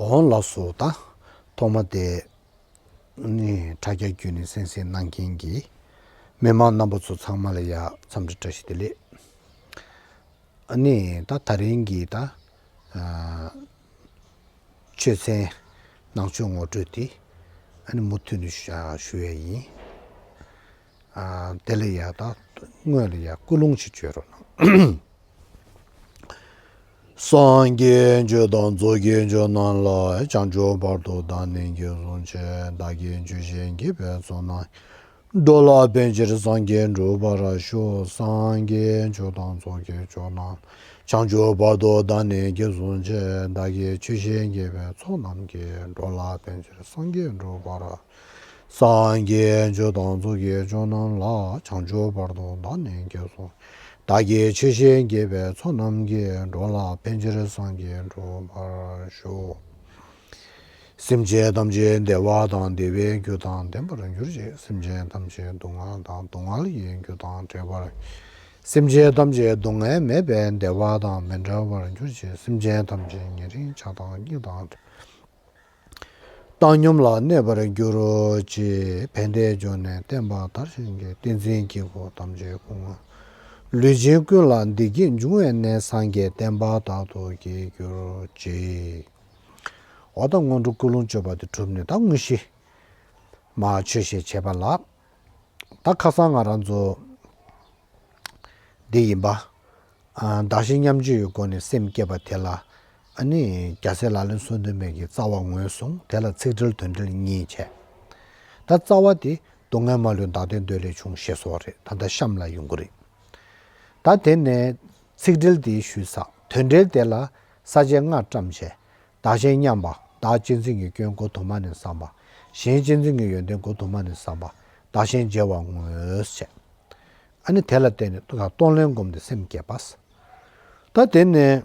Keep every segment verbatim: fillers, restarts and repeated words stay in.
འོང་ལགས་སོ། ད་ཐོག་མ་དེ་ནི་དྲ་རྒྱ་བརྒྱུད་ནས་གསན་གཟིགས་གནང་མཁན་གྱི་མི་མང་རྣམ་པ་ཚོ་ཚང་མ་ལ་ཡ་འཚམས་འདྲི་བཀྲ་ཤིས་བདེ་ལེགས། ཨ་ནི་ད་ད་རིང་གི་ད་ཨ་ཆོས་ཚན་ནང་ཆོས་ངོ་སྤྲོད་དེ་ཨ་ནི་མུ་མཐུད་ནས་ཞུ་ཞུ་ཡས་ཡིན། ཨ་དེ་ལ་ཡ་ད་སྔོན་ལ་ཡ་ཀུན་སློང་ཞིག་བརྗོད་རོགས་གནང་། སངས་རྒྱས་ཆོས་དང་ཚོགས་ཀྱི་མཆོག་རྣམས་ལ། བྱང་ཆུབ་བར་དུ་བདག་ནི་སྐྱེད་སྲིང་ཆེ། བདག་གིས་ཆོས་བཞིན་བགྱིས་པའི་ཚོགས་རྣམས། འགྲོ་ལ་ཕན་ཕྱིར་སངས་རྒྱས་འགྲུབ་པར་ཤོག། སངས་རྒྱས་ཆོས་དང་ཚོགས་ཀྱི་མཆོག་རྣམས། བྱང་ཆུབ་བར་དུ་བདག་ནི་སྐྱེད་སྲིང་ཆེ། བདག་གིས་ཆོས་བཞིན་བགྱིས་པའི་ཚོགས་རྣམས་ཀྱིས། འགྲོ་ལ་ཕན་ཕྱིར་སངས་རྒྱས་འགྲུབ་པར། སངས་རྒྱས་ཆོས་དང་ཚོགས་ཀྱི་མཆོག་རྣམས་ལ། བྱང་ཆུབ་བར་དུ་བདག་ནི་སྐྱེད་སྲིང་། བདག་གིས་ཆོས་བཞིན་བགྱིས་པའི་ཚོགས་རྣམས་ཀྱིས། འགྲོ་ལ་ཕན་ཕྱིར་སངས་རྒྱས་འགྲུབ་པར་ཤོག། སེམས་ཅན་ཐམས་ཅད་བདེ་བ་དང་བདེ་བའི་རྒྱུ་དང་ལྡན་པར་གྱུར་ཅིག། སེམས་ཅན་ཐམས་ཅད་སྡུག་བསྔལ་དང་སྡུག་བསྔལ་གྱི་རྒྱུ་དང་བྲལ་བར། སེམས་ཅན་ཐམས་ཅད་སྡུག་བསྔལ་མེད་པའི་བདེ་བ་དང་མི་འབྲལ་བར་གྱུར་ཅིག། སེམས་ཅན་ཐམས་ཅད་ཉེ་རིང་ཆགས་སྡང་གཉིས་དང་བྲལ། བཏང་སྙོམས་ལ་གནས་པར་གྱུར་ཅིག། ཕན་བདེའི་འབྱུང་གནས་བསྟན་པ་དར་ཞིང་རྒྱས། བསྟན་འཛིན་དཀྱིལ་འཁོར་ཐམས་ཅད་ཀུན། ལུས་ཅན་ཀུན་ལ་བདེ་སྐྱིད་འབྱུང་བའི་གནས། སངས་རྒྱས་བསྟན་པ་དར་དུ་རྒྱས་གྱུར་ཅིག། འོ་ད་སྔོན་འགྲོ་ཀུན་སློང་བཅོས་པ་དེ་གྲུབ་ནས་ད་དངོས་གཞི་མར་ཆོས་བཤད་བྱེད་པ་ལ། ད་ཁ་སང་ང་རང་ཚོ་འདི་ཡིན་པ། ཨ་བདག་གཞན་མཉམ་བརྗེའི་སྒོ་ནས་སེམས་བསྐྱེད་པ་དེ་ལ། ཨ་ནི་རྒྱལ་སྲས་ལག་ལེན་གསུམ་དུ་མའི་གི་རྩ་བ་ངོས་བཟུང་། དེ་ལ་ཚིག་འགྲེལ་དོན་འགྲེལ་གཉིས་བྱས། ད་རྩ་བ་དེ་སྡུག་བསྔལ་མ་ལུས་བདག་ལྟའི་འདོད་ལས་བྱུང་ཞེས་སོགས་རེད། ད་ལྟ་གཤམ་ལ་ཡོང་གི་རེད། ད་དེ་ནས་ཚིག་འགྲེལ་དེ་ཞུས་ཚར། དོན་འགྲེལ་དེ་ལ་ས་བཅད་ལྔ་བཀྲམ་བྱས། བདག་གཞན་མཉམ་པ། བདག་གཅེས་འཛིན་གྱི་སྐྱོན་སྒོ་དུ་མ་ནས་བསམ་པ། གཞན་གཅེས་འཛིན་གྱི་ཡོན་ཏན་སྒོ་དུ་མ་ནས་བསམ་པ། བདག་གཞན་བརྗེ་བ་དངོས་བྱས། ཨ་ནི་དེ་ལ་བརྟེན་ནས་གཏོང་ལེན་བསྒོམས་ཏེ་སེམས་བསྐྱེད་པ། ད་དེ་ནས་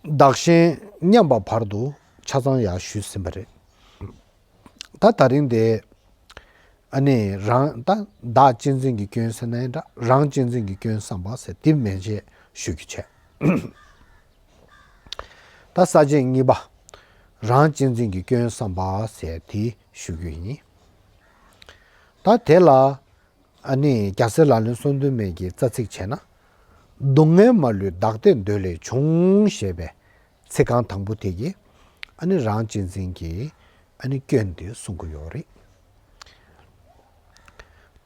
བདག་གཞན་མཉམ་པ་བར་དུ་ཆ་ཚང་ཡར་ཞུས་ཟིན་པ་རེད། ད་ད་རིང་དེ་ཨ་ནི་རང་ད་བདག་གཅེས་འཛིན་གྱི་སྐྱོན་ཟེར་ན་ཡང་འདྲ། རང་གཅེས་འཛིན་གྱི་སྐྱོན་བསམ་པ་ཟེར་དེ་མན་ཆད་ཞུ་རྒྱུ་བྱས། ད་ས་བཅད་གཉིས་པ། རང་གཅེས་འཛིན་གྱི་སྐྱོན་བསམ་པ་ཟེར་དེ་ཞུ་རྒྱུ་ཡིན། ད་དེ་ལ་ཨ་ནི་རྒྱལ་སྲས་ལག་ལེན་གསུམ་དུ་མའི་གི་རྩ་ཚིག་བྱས་ན། སྡུག་བསྔལ་མ་ལུས་བདག་ལྟའི་འདོད་ལས་བྱུང་ཞེས་པའི་ཚིག་རྐང་དང་པོ་དེ་གིས་ཨ་ནི་རང་གཅེས་འཛིན་གྱི་ཨ་ནི་སྐྱོན་དེ་གསུང་གི་ཡོད་རེད།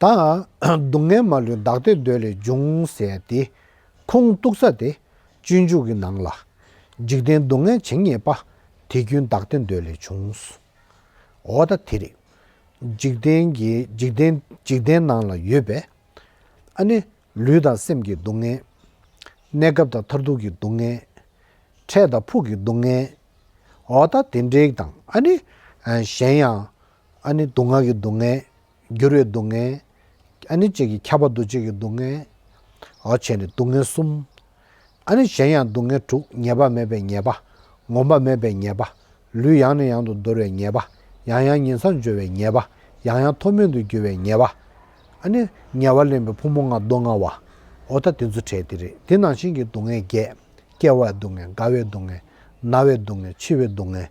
ད་སྡུག་བསྔལ་མ་ལུས་བདག་ལྟའི་འདོད་ལས་བྱུང་ཟེར་ཏེ་ཁུངས་གཏུགས་ས་དེ་སྤྱོད་འཇུག་གི་ནང་ལ། འཇིག་རྟེན་སྡུག་བསྔལ་ཇི་སྙེད་པ། དེ་ཀུན་བདག་ལྟའི་འདོད་ལས་བྱུང་། འོ་ད་དེ་རེད། འཇིག་རྟེན་གྱི་འཇིག་རྟེན་འཇིག་རྟེན་ནང་ལ་ཡོད་པའི་ཨ་ནི་ལུས་དང་སེམས་ཀྱི་སྡུག་བསྔལ། གནས་སྐབས་དང་མཐར་ཐུག་གི་སྡུག་བསྔལ། འཕྲལ་དང་ཕུགས་ཀྱི་སྡུག་བསྔལ། འོ་ད་དེ་འདྲའི་དང་ཨ་ནི་གཞན་ཡང་ཨ་ནི་སྡུག་བསྔལ་གྱི་སྡུག་བསྔལ། འགྱུར་བའི་སྡུག་བསྔལ། ཨ་ནི་གཅིག་གི་ཁྱབ་པ་འདུ་བྱེད་ཀྱི་སྡུག་བསྔལ། འོ་བྱས་ནས་སྡུག་བསྔལ་གསུམ། ཨ་ནི་གཞན་ཡང་སྡུག་བསྔལ་དྲུག་ངེས་པ་མེད་པའི་ཉེས་པ། ངོམས་པ་མེད་པའི་ཉེས་པ། ལུས་ཡང་ནས་ཡང་དུ་འདོར་བའི་ཉེས་པ། ཡང་ཡང་ཉེན་མཚང་འཇོག་པའི་ཉེས་པ། ཡང་ཡང་མཐོ་དམན་དུ་འགྱུར་བའི་ཉེས་པ། ཨ་ནི་ཉེ་བར་ལེན་པའི་ཕུང་པོ་ལྔ་སྡུག་བསྔལ་བ། འོ་ད་དེ་ཚོ་བྲལ་དེ་རེད། དེ་ནང་བཞིན་གྱི་སྡུག་བསྔལ་བརྒྱད། སྐྱེ་བའི་སྡུག་བསྔལ། རྒ་བའི་སྡུག་བསྔལ། ན་བའི་སྡུག་བསྔལ། འཆི་བའི་སྡུག་བསྔལ།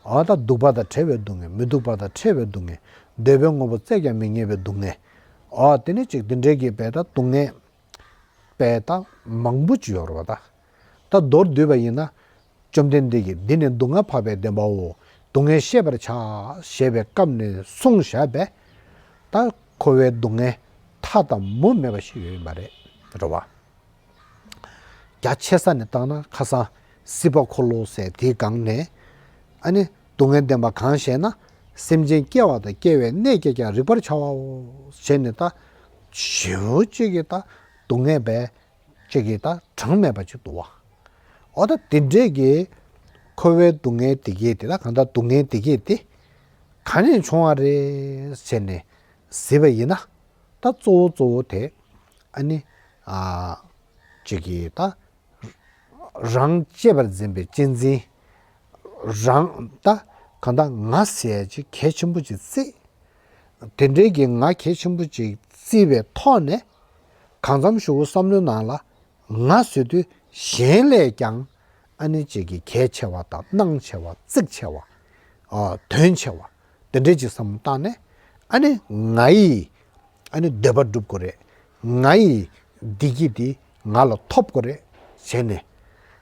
འོ་ད་སྡུག་པ་དང་བྲལ་བའི་སྡུག་བསྔལ། མི་སྡུག་པ་དང་བྲལ་བའི་སྡུག་བསྔལ། འདོད་པའི་དངོས་པོ་བཙལ་ཀྱང་མི་རྙེད་པའི་སྡུག་བསྔལ། འོ་དེ་ནི་ཅིག་དེ་འདྲའི་གི་བས་ད་སྡུག་བསྔལ་བས་ད་མང་པོ་ཅིག་ཡོད་རེད་བ་ད། ད་མདོར་བསྡུས་པ་ཡིན་ན། བཅོམ་ལྡན་འདས་ཀྱིས་འདི་ནི་སྡུག་བསྔལ་འཕགས་པའི་བདེན་པའོ། སྡུག་བསྔལ་ཤེས་པར་བྱ། ཞེས་པའི་སྐབས་ནས་གསུངས་བཞག་པས། ད་འཁོར་བའི་སྡུག་བསྔལ་མཐའ་དང་མུ་མེད་པ་ཞིག་ཡོད་ཡིན་པ་རེད། རེད་བ། རྒྱ་ཆེ་ས་ནས་བཏང་ན་ཁ་སང་སྲིད་པ་འཁོར་ལོ་ཟེར་དེའི་སྒང་ནས། ཨ་ནི་སྡུག་བསྔལ་བདེན་པ་གང་ཞེ་ན། སེམས་ཅན་སྐྱེ་བ་དང་སྐྱེ་བའི་གནས་བརྒྱད་ཀྱང་རིག་པར་བྱའོ། ཞེས་ནས་ད་ཞེ་པོ་ཅིག་གི་ད་སྡུག་བསྔལ་བས་ཅིག་གི་ད་གྲངས་མེད་པ་ཅིག་འདུག་བ། འོ་ད་དེ་འདྲས་ཀྱི་འཁོར་བའི་སྡུག་བསྔལ་དེ་གས་དེ་ད་གང་ལྟར་སྡུག་བསྔལ་དེ་གས་དེ་ག་ནས་བྱུང་བ་རེད་ཟེར་ནས་གཟིགས་པ་ཡིན་ན། ད་གཙོ་བོ་གཙོ་བོ་དེ་ཨ་ནི་ཨ་ཅིག་གི་ད་རང་གཅེས་པར་འཛིན་པའི་གཅེས་འཛིན། རང་ད་གང་ལྟར་ང་ཟེར་ཅིག་གལ་ཆེན་པོ་ཅིག་བརྩི། དེ་འདྲའི་གི་ང་གལ་ཆེན་པོ་ཅིག་བརྩིས་པའི་ཐོག་ནས། གང་འཚམ་ཞུ་བོ་བསམ་བློའི་ནང་ལ་ང་ཟེར་དུས་གཞན་ལས་ཀྱང་ ཨ་ནི་ཅིག་གི་གལ་ཆེ་བ་དང་སྣང་ཆེ་བ་རྩིག་ཆེ་བ། ཨ་དོན་ཆེ་བ། དེ་འདྲའི་ཅིག་བསམ་བློ་བཏང་ནས། ཨ་ནི་ང་ཡི་ཨ་ནི་འདོད་པ་འགྲུབ་དགོས་རེད། ང་ཡི་བདེ་སྐྱིད་དེ་ང་ལ་ཐོབ་དགོས་རེད་བྱས་ནས།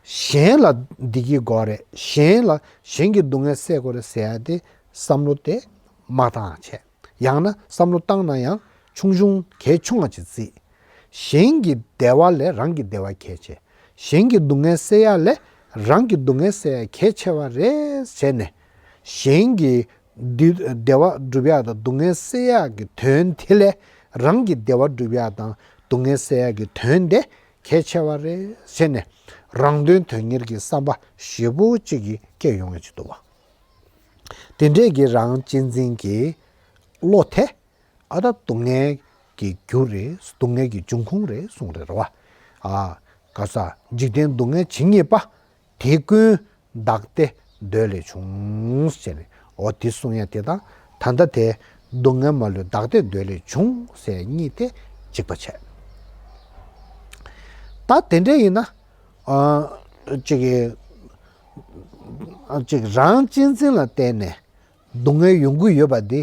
གཞན་ལ་བདེ་སྐྱིད་དགོས་རེད། གཞན་ལ་གཞན་གྱི་སྡུག་བསྔལ་སེལ་དགོས་རེད་ཟེར་ཡ་དེ་བསམ་བློ་དེ་མ་བཏང་བྱས། ཡང་ན་བསམ་བློ་བཏང་ན་ཡང་ཆུང་ཆུང་གལ་ཆུང་བ་ཅིག་བརྩིས། གཞན་གྱི་བདེ་བ་ལས་རང་གི་བདེ་བ་གལ་ཆེ། གཞན་གྱི་སྡུག་བསྔལ་སེལ་ཡ་ལས་རང་གི་སྡུག་བསྔལ་སེལ་ཡ་གལ་ཆེ་བ་རེད་ཟེར་ནས། གཞན་གྱི་བདེ་བདེ་བ་སྒྲུབ་ཡ་དང་སྡུག་བསྔལ་སེལ་ཡ་གི་དོན་དེ་ལས་རང་གི་བདེ་བ་སྒྲུབ་ཡ་དང་སྡུག་བསྔལ་སེལ་ཡ་གི་དོན་དེ་གལ་ཆེ་བ་རེད་ཟེར་ནས། རང་དོན་དོན་གཉེར་གྱི་བསམ་པ་ཞེ་པོ་ཅིག་གི་སྐྱེ་ཡོང་ཡ་ཅིག་འདུག་བ། དེ་འདྲས་ཀྱི་རང་གཅེས་འཛིན་གྱི་བློ་དེ། ཨ་ད་སྡུག་བསྔལ་གྱི་རྒྱུ་རེད། སྡུག་བསྔལ་གྱི་འབྱུང་ཁུངས་རེད་གསུངས་རེད་རེད་བ། ཨ་ག་ས་འཇིག་རྟེན་སྡུག་བསྔལ་ཇི་སྙེད་པ། དེ་ཀུན་བདག་བདེ་འདོད་ལས་བྱུང་ཟེར་ནས། འོ་དེ་གསུང་ཡ་དེ་དང་ད་ལྟ་དེ་སྡུག་བསྔལ་མ་ལུས་བདག་བདེ་འདོད་ལས་བྱུང་ཟེར་གཉིས་དེ་གཅིག་པ་བྱས། ད་དེ་འདྲ་ཡིན་ན། ཨ་ཅིག་གི་ཨ་ཅིག་རང་གཅེས་འཛིན་ལ་བརྟེན་ནས་སྡུག་བསྔལ་ཡོང་གི་ཡོད་པ་འདི་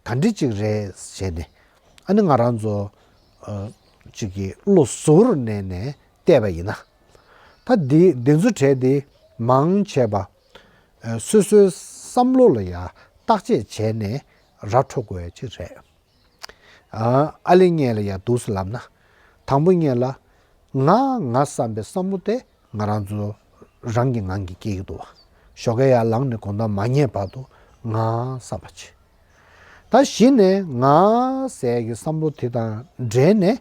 ག་འདྲ་ཅིག་རེད་ཟེར་ནས། ཨ་ནི་ང་རང་ཚོ་ཨ་ཅིག་གི་བློ་གཟུ་བོར་གནས་ནས་བལྟས་པ་ཡིན་ན། ད་འདི་འདི་ཚོ་གྲས་འདི་མང་ཆེ་བ་ཨ་སོ་སོའི་བསམ་བློ་ལ་ཡ་བརྟག་དཔྱད་བྱས་ནས་ར་འཕྲོད་དགོས་ཡ་ཅིག་རེད། ཨ་ཨ་ལེ་ངས་ལ་ཡ་འདུག་སེ་ལབ་ན། དང་པོ་ངས་ལ་ང་ང་བསམ་པའི་བསམ་བློ་དེ་ང་རང་ཚོ་རང་གི་ངང་གིས་སྐྱེ་གི་འདུག་བ། ཞོགས་ཀས་ཡར་ལངས་ནས་དགོང་དག་མ་ཉལ་བར་དུ་ང་བསམ་པ་བྱེད། ད་གཞི་ནས་ང་ཟེར་གྱི་བསམ་བློ་དེ་དང་འབྲེལ་ནས།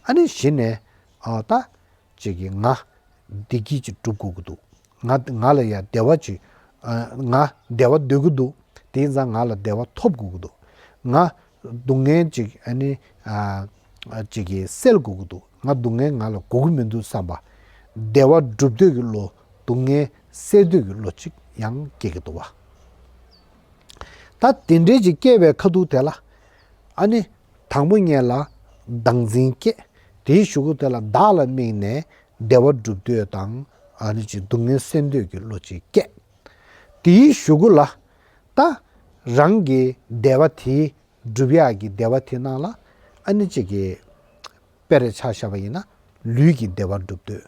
ཨ་ནི་གཞི་ནས་ཨ་ད་ཅིག་གི་ང་བདེ་སྐྱིད་ཅིག་སྒྲུབ་དགོས་ཀྱི་འདུག་ང་ང་ལ་ཡ་བདེ་བ་ཅིག་ཨ་ང་བདེ་བ་འདོད་ཀྱི་འདུག་དེ་ཡིན་ཙང་ང་ལ་བདེ་བ་ཐོབ་དགོས་ཀྱི་འདུག་ང་སྡུག་བསྔལ་ཅིག་ཨ་ནི་ཨ་ཅིག་གིས་སེལ་དགོས་ཀྱི་འདུག་ང་སྡུག་བསྔལ་ང་ལ་དགོས་ཀྱི་མི་འདུག་བསམ་པ། བདེ་བ་སྒྲུབ་འདོད་ཀྱི་བློ། སྡུག་བསྔལ་སེལ་འདོད་ཀྱི་བློ་ཅིག་ཡང་སྐྱེ་གི་འདུག་བ། ད་དེ་འདྲའི་ཅིག་སྐྱེ་བའི་ཁ་ཐུག་དེ་ལ། ཨ་ནི་དང་པོ་ངེད་ལ་བདག་འཛིན་སྐྱེ། དེའི་གཞུག་གུ་དེ་ལ་བདག་ལ་དམིགས་ནས་བདེ་བ་སྒྲུབ་འདོད་དང་། ཨ་ནི་ཅིག་སྡུག་བསྔལ་སེལ་འདོད་ཀྱི་བློ་ཅིག་སྐྱེ། དེའི་གཞུག་གུ་ལ་ད་རང་གི་བདེ་བ་དེ་སྒྲུབ་ཡག་གི་བདེ་བ་དེ་ནང་ལ་ཨ་ནི་ཅིག་གི་དཔེར་ཆ་བཞག་པ་ཡིན་ན་ལུས་ཀྱི་བདེ་བ་སྒྲུབ་འདོད།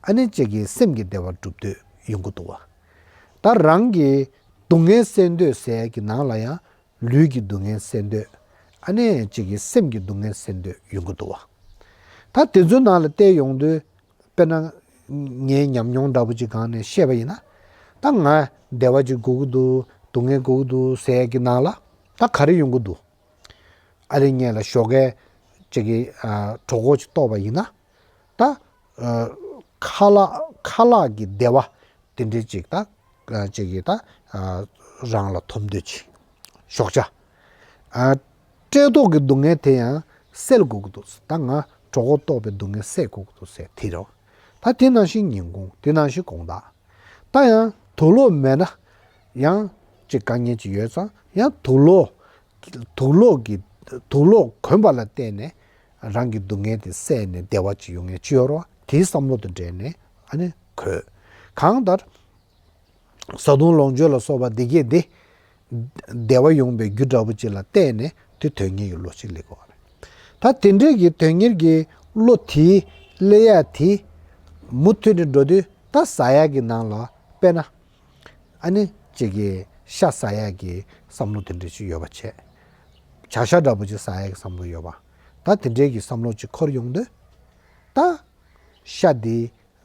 ཨ་ནི་ཅིག་གི་སེམས་ཀྱི་བདེ་བ་སྒྲུབ་འདོད་ཡོང་གི་འདུག་བ། ད་རང་གི་སྡུག་བསྔལ་སེལ་འདོད་ཟེར་གྱི་ནང་ལ་ཡང་ལུས་ཀྱི་སྡུག་བསྔལ་སེལ་འདོད། ཨ་ནི་ཅིག་གི་སེམས་ཀྱི་སྡུག་བསྔལ་སེལ་འདོད་ཡོང་གི་འདུག་བ། ད་དེ་ཚོའི་ནང་ལ་བལྟས་ཡོང་དུས། དཔེར་ན། ངའི་ཉམས་མྱོང་འདྲ་པོ་ཅིག་སྒང་ནས་བཤད་པ་ཡིན་ན། ད་ང་བདེ་བ་ཅིག་དགོས་ཀྱི་འདུག་སྡུག་བསྔལ་དགོས་ཀྱི་འདུག་ཟེར་གྱི་ནང་ལ་ད་ག་རེ་ཡོང་གི་འདུག་ཨ་རི་ངས་ལ་ཞོགས་ཀས་ཅིག་གི་ཨ་གྲོད་ཁོག་ཅིག་ལྟོགས་པ་ཡིན་ན། ད་ཨ་ཁ་ལག་ཁ་ལག་གི་བདེ་བ་དེ་འདྲའི་ཅིག་ད་ཨ་ཅིག་གི་ད་ཨ་རང་ལ་ཐོབ་འདོད་ཅིག་ཞོགས་ཇ། ཨ་བཀྲེས་ལྟོགས་ཀྱི་སྡུག་བསྔལ་དེ་ཡང་སེལ་དགོས་ཀྱི་འདུག་ད་ང་གྲོད་ཁོག་ལྟོགས་པའི་སྡུག་བསྔལ་སེལ་དགོས་ཀྱི་འདུག་ཟེར་དེ་རེད། ད་དེ་ནང་བཞིན་ཉིན་གུང་དེ་ནང་བཞིན་དགོང་དག་ད་ཡང་དུག་ལོག་མེད་ན་ཡང་ཅིག་དཀའ་ངལ་ཅིག་ཡོད་ཙང་། ཡང་དུག་ལོག་དུག་ལོག་གི་དུག་ལོག་གོན་པ་ལ་བརྟེན་ནས་རང་གི་སྡུག་བསྔལ་དེ་སེལ་ནས་བདེ་བ་ཅིག་ཡོང་ངེས་ཅི་ཡོད་རོ། དེའི་བསམ་བློ་དང་འབྲེལ་ནས་ཨ་ནི་གོས། གང་ལྟར་བཟའ་བཏུང་ལོངས་སྤྱོད་ལ་སོགས་པ་འདི་གས་འདི་བདེ་བ་ཡོང་པའི་རྒྱུ་འདྲ་པོ་ཅིག་ལ་བརྟེན་ནས་དེ་དོན་གཉེར་གྱི་བློ་ཅིག་སླེབས་དགོས་པ་རེད། ད་དེ་འདྲས་ཀྱི་དོན་གཉེར་གྱི་བློ་དེ་སླེབས་ཡ་དེ་མུ་མཐུད་ནས་འགྲོ་དུས། ད་ཟ་ཡ་གི་ནང་ལ་དཔེར་ན་ཨ་ནི་ཅིག་གི་ཤ་ཟ་ཡ་གི་བསམ་བློ་དེ་འདྲས་ཅིག་ཡོད་པ་བྱས། བྱ་ཤ་འདྲ་པོ་ཅིག་ཟ་ཡ་གི་བསམ་བློ་ཡོད་པ། ད་དེ་འདྲས་ཀྱི་བསམ་བློ་ཅིག་འཁོར་ཡོང་དུས། ད་ཤ་དེ་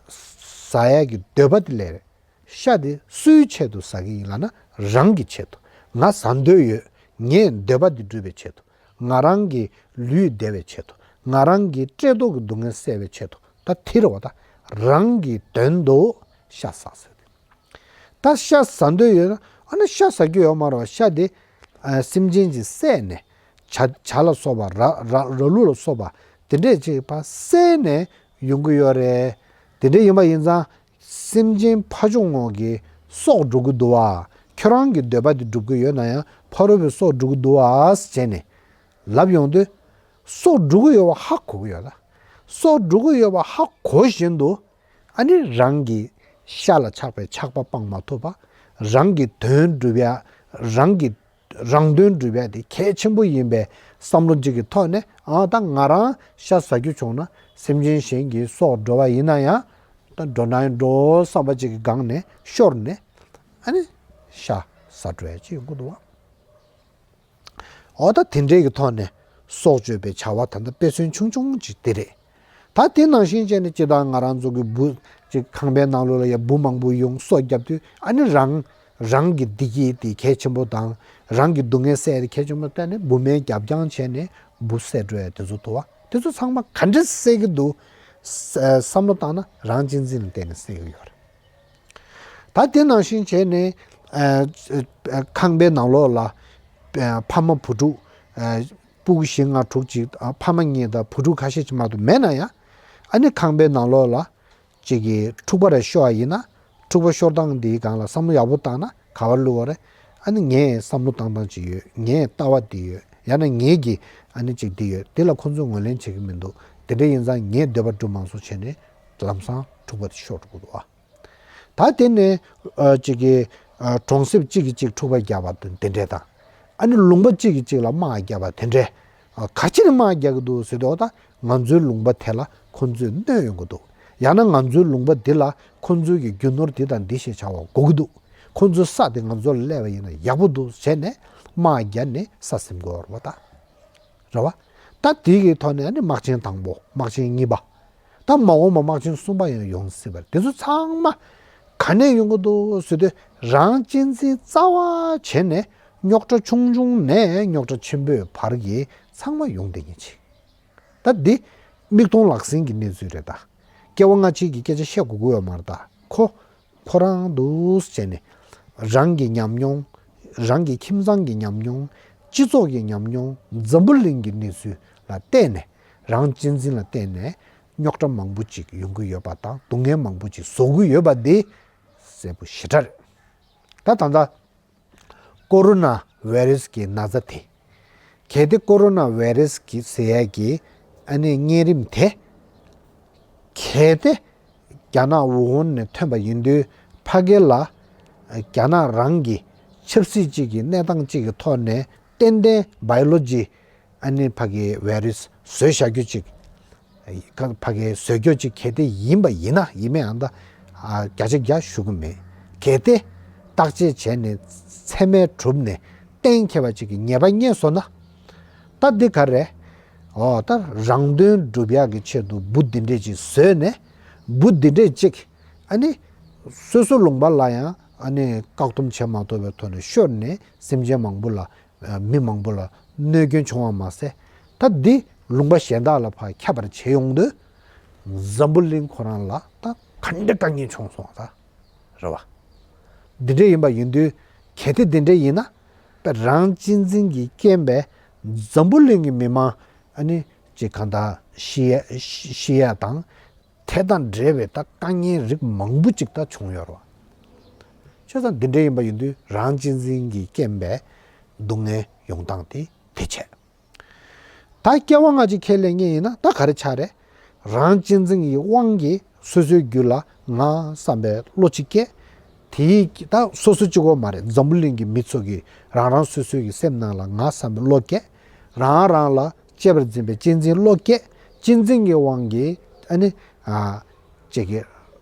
ཟ་ཡ་གི་འདོད་པ་དེ་སླེབས་རེད། ཤ་དེ་སུའི་ཆེད་དུ་ཟ་གི་ཡིན་ལབ་ན་རང་གི་ཆེད་དུ། ང་ཟ་འདོད་ཡོད། ངའི་འདོད་པ་འདི་འགྲུབ་པའི་ཆེད་དུ། ང་རང་གི་ལུས་བདེ་བའི་ཆེད་དུ། ང་རང་གི་བཀྲེས་ལྟོགས་ཀྱི་སྡུག་བསྔལ་སེལ་བའི་ཆེད་དུ། ད་དེ་རེད་བ། ད་རང་གི་དོན་དུ་ཤ་ཟ་ཟེར་ཏེ། ད་ཤ་ཟ་འདོད་ཡོད་ན་ཨ་ནི་ཤ་ཟ་རྒྱུ་ཡོད་མ་རེད་བ། ཤ་དེ་ཨ་སེམས་ཅན་གྱིས་བསད་ནས་བྱ་བྱ་ལ་སོགས་པ། ར་ར་ར་ལུག་ལ་སོགས་པ་དེ་འདྲས་ཅིག་ཕར་བསད་ནས་ཡོང་གི་ཡོད་རེད། དེ་འདྲས་ཡིན་པ་ཡིན་ཙང་། སེམས་ཅན་ཕ་ཆུང་ངོ་གི་སྲོག་འགྲོ་གི་འདུག་བ། ཁྱོད་རང་གི་འདོད་པ་དེ་འགྲུབ་ཀྱི་ཡོད་ན་ཡང་ཕ་རོལ་པོའི་སྲོག་འགྲོ་གི་འདུག་བ་ཟེར་ནས་ལབ་ཡོང་དུས། སྲོག་འགྲོ་གི་ཡོད་པ་ཧ་གོ་གི་ཡོད་ལ། སྲོག་འགྲོ་གི་ཡོད་པ་ཧ་གོ་བཞིན་དུ། ཨ་ནི་རང་གི་ ཤ་ལ་ཆགས་པའི་ཆགས་པ་སྤང་མ་ཐུབ་པ། རང་གི་དོན་སྒྲུབ་ཡ། རང་གི་རང་དོན་སྒྲུབ་ཡ་དེ་གལ་ཆེན་པོ་ཡིན་པའི་བསམ་བློ་གཅིག་གི་ཐོག་ནས། ཨ་ད་ང་རང་ཤ་ཟ་རྒྱུ་བྱུང་ན་སེམས་ཅན་གཞན་གྱི་སྲོག་འགྲོ་བ་ཡིན་ན་ཡང་། ད་འགྲོ་ན་ཡང་འགྲོ་བསམ་པ་གཅིག་གི་སྒང་ནས་ཤོར་ནས། ཨ་ནི་ཤ་ཟ་འགྲོ་ཡ་གཅིག་ཡོང་གི་འདུག་བ། འོ་ད་དེ་འདྲའི་གི་ཐོག་ནས་སྲོག་གཅོད་པའི་བྱ་བ་ད་ལྟ་དཔེ་མཚོན་ཆུང་ཆུང་ཅིག་དེ་རེད། ད་དེ་ནང་བཞིན་བྱས་ནས་སྤྱིར་བཏང་ང་རང་ཚོ་གི་འབུ་ཅིག་ཁང་པའི་ནང་ལོགས་ལ་ཡ་འབུ་མང་པོ་ཡོང་སྲོག་བརྒྱབ་དུས། ཨ་ནི་རང་རང་གི་བདེ་སྐྱིད་དེ་གལ་ཆེན་པོ་དང་། རང་གི་སྡུག་བསྔལ་སེལ་ཡ་དེ་གལ་ཆེན་པོ་བལྟས་ནས་འབུ་སྨན་རྒྱབ་རྐྱང་བྱས་ནས་འབུ་བསད་འགྲོ་ཡ་དེ་ཚོ་འདུག་བ། དེ་ཚོ་ཚང་མ་ག་འདྲས་བསད་ཀྱི་འདུག་བསམ་བློ་བཏང་ན་རང་གཅེས་འཛིན་ལ་བརྟེན་ནས་བསད་ཀྱི་ཡོད་རེད། ད་དེ་ནང་བཞིན་བྱས་ནས་ཨ་ཨ་ཁང་པའི་ནང་ལོགས་ལ་ཨ་ཕ་མ་བུ་ཕྲུག་ཨ་སྤུ་གུ་བཞི་ལྔ་དྲུག་ཅིག་ཨ་ཕ་མ་གཉིས་དང་བུ་ཕྲུག་ཁ་ཤས་ཅིག་མ་གཏོགས་མེད་ན་ཡང་། ཨ་ནི་ཁང་པའི་ནང་ལོགས་ལ་ཅིག་གི་འཁྲུག་པ་རེ་ཤོར་བ་ཡིན་ན། འཁྲུག་པ་ཤོར་སྟངས་འདིའི་སྒང་ལ་བསམ་བློ་ཡག་པོ་བཏང་ན་ག་པར་བླུག་པ་རེད། ཨ་ནི་ངས་བསམ་བློ་བཏང་སྟངས་ཅིག་ཡོད། ངས་ལྟ་བ་འདི་ཡོད། ཡང་ན་ངེད་ཀྱི་ཨ་ནི་ཅིག་འདི་ཡོད། འདི་ལ་ཁོང་ཚོས་ངོས་ལེན་བྱེད་ཀྱི་མི་འདུག་དེ་འདྲ་ཡིན་ཙང་ངའི་འདོད་པ་འགྲུབ་མ་སོང་བྱས་ནས་ལམ་སང་འཁྲུག་པ་དེ་ཤོར་འགྲོ་གི་འདུག་ཨ། ད་དེ་ནས་ཨ་ཅིག་གི་ཨ་གྲོང་གསེབ་གཅིག་གིས་གཅིག་འཁྲུག་པ་བརྒྱབ་པ་དེ་འདྲས་དང་། ཨ་ནི་ལུང་པ་གཅིག་གིས་གཅིག་ལ་དམག་བརྒྱབ་པ་དེ་འདྲས། ཨ་ག་ཅིར་དམག་རྒྱག་གི་འདུག་ཟེར་དུས། ད་ང་ཚོའི་ལུང་པ་དེ་ལ་ཁོང་ཚོས་གནོད་ཡོང་གི་འདུག་ཡང་ན་ང་ཚོའི་ལུང་པ་འདི་ལ་ཁོང་ཚོའི་གི་རྒྱུ་ནོར་འདི་དང་འདི་ཞེས་བྱ་བ་དགོས་ཀྱི་འདུག་ཁོང་ཚོའི་ས་དེ་ང་ཚོ་ལ་སླེབས་པ་ཡིན་ན་ཡག་པོ་འདུག་བྱས་ནས་དམག་བརྒྱབ་ནས་ས་ཟིན་དགོས་པ་རེད་པ་ད། རེད་བ། ད་དེ་གི་ཐོག་ནས་ཨ་ནི་དམག་ཆེན་དང་པོ། དམག་ཆེན་གཉིས་པ། ད་མ་འོངས་པ་དམག་ཆེན་གསུམ་པ་ཡང་ཡོང་སྲིད་པ་རེད། དེ་ཚོ་ཚང་མ་ག་ནས་ཡོང་གི་འདུག་ཟེར་དུས། རང་གཅེས་འཛིན་རྩ་བ་བྱས་ནས་རྙོག་དྲ་ཆུང་ཆུང་ནས་རྙོག་དྲ་ཆེན་པོའི་བར་གྱི་ཚང་མ་ཡོང་བསྡད་མཁན་ཅིག་ད་འདི་མིག་མཐོང་ལག་ཟིན་གྱི་གནས་ཚུལ་རེད་ད། སྐྱེ་བ་སྔ་ཕྱི་གི་སྐད་ཆ་བཤད་དགོས་ཀྱི་ཡོད་མ་རེད་ད། ཁོ་ཁོ་རང་འདུག་བྱས་ནས་རང་གི་ཉམས་མྱོང་། རང་གི་ཁྱིམ་ཚང་གི་ཉམས་མྱོང་། སྤྱི་ཚོགས་ཀྱི་ཉམས་མྱོང་། འཛམ་བུ་གླིང་གི་གནས་ཚུལ་ལ་བལྟས་ནས་རང་གཅེས་འཛིན་ལ་བརྟེན་ནས་རྙོག་དྲ་མང་པོ་ཅིག་ཡོང་གི་ཡོད་པ་དང་། སྡུག་བསྔལ་མང་པོ་ཅིག་བཟོ་གི་ཡོད་པ་འདི་གསལ་པོ་ཞེ་དྲག་རེད། ད་ད་ལྟ་ཀོ་རོ་ན་བྷའི་རེ་སི་གི་ན་ཚ་དེ། གལ་ཏེ་ཀོ་རོ་ན་བྷའི་རེ་སི་གི་ཟེར་ཡས་ཀྱི་ཨ་ནི་གཉན་རིམས་དེ། གལ་ཏེ་རྒྱ་ནག་ཝུ་ཧན་ནས་ཐོན་པ་ཡིན་དུས། ཕ་གི་ལ་རྒྱ་ནག་རང་གི་ཆབ་སྲིད་ཅིག་གི་གནས་སྟངས་ཅིག་གི་ཐོག་ནས་ཏན་ཏན་བྷའི་ཡོ་ལོ་ཇི་ཨ་ནི་ཕ་གི་བྷའི་རེ་སི་བཟོས་བཞག་རྒྱུ་ཅིག་ཕ་གིའི་བཟོ་བཀོད་ཅིག་གལ་ཏེ་ཡིན་པ་ཡིན་ན། ཡིན་མིན་ཨ་ད་ཨ་བརྒྱ་ཆ་བརྒྱ་ཞུ་གི་མེད། གལ་ཏེ་བརྟག་དཔྱད་བྱས་ནས་ཚད་མས་གྲུབ་ནས་གཏན་འཁེལ་བ་ཅིག་གི་ཉེས་པ་རྙེད་སོང་ན། ད་འདི་ག་རེད། འོ་ད་རང་དོན་སྒྲུབ་ཡག་གི་ཆེད་དུ་འབུ་འདི་འདྲས་ཅིག་བཟོས་ནས། འབུ་འདི་འདྲས་ཅིག་ཨ་ནི་སོ་སོ་ལུང་པ་ལ་ཡང་ཨ་ནི་བཀག་སྡོམ་བྱེད་མ་ཐུབ་པའི་ཐོག་ནས་ཤོར་ནས་སེམས་ཅན་མང་པོ་ལ། མི་མང་པོ་ལ་གནོད་སྐྱོན་བྱུང་བ་མ་ཟད། ད་འདི་ལུང་པ་གཞན་དག་ལ་ཕར་ཁྱབ་པར་བྱེད་ཡོང་དུས། འཛམ་བུ་གླིང་ཁོ་རང་ལ་ད་ག་འདྲ་དཀའ་ངལ་བྱུང་སོང་ད། རེད་བ། འདི་འདྲ་ཡིན་པ་ཡིན་དུས། གལ་ཏེ་འདི་འདྲ་ཡིན་ན། ད་རང་གཅེས་འཛིན་གྱི་རྐྱེན་པས་འཛམ་བུ་གླིང་གི་མི་མང་ཨ་ནི་ཅིག་གང་ལྟར་ཤི་ཡ་ཤི་ཤི་ཡ་དང་། དེ་དང་འབྲེལ་བའི་ད་དཀའ་ངལ་རིགས་མང་པོ་ཅིག་ད་བྱུང་ཡོད་རེད་བ། བྱས་ཙང་འདི་འདྲ་ཡིན་པ་ཡིན་དུས། རང་གཅེས་འཛིན་གྱི་རྐྱེན་པས་སྡུག་བསྔལ་ཡོང་སྟངས་དེ་དེ་བྱས། ད་སྐྱེ་བ་སྔ་ཕྱི་ཁས་ལེན་མཁན་ཡིན་ན་ད་ག་རེ་ཆགས་རེད། རང་གཅེས་འཛིན་གྱི་དབང་གིས་སོ་སོའི་རྒྱུད་ལ་ང་བསམ་པའི་བློ་གཅིག་སྐྱེས། དེ་ཡིས་ད་སོ་སོ་གཅིག་པོ་མ་རེད། འཛམ་བུ་གླིང་གི་མི་ཚོ་གིས་རང་རང་སོ་སོའི་གི་སེམས་ནང་ལ་ང་བསམ་པའི་བློ་སྐྱེས། རང་རང་ལ་གཅེས་པར་འཛིན་པའི་གཅེས་འཛིན་བློ་སྐྱེས། གཅེས་འཛིན་གྱི་དབང་གིས་ཨ་ནི་ཨ་ཅིག་གི་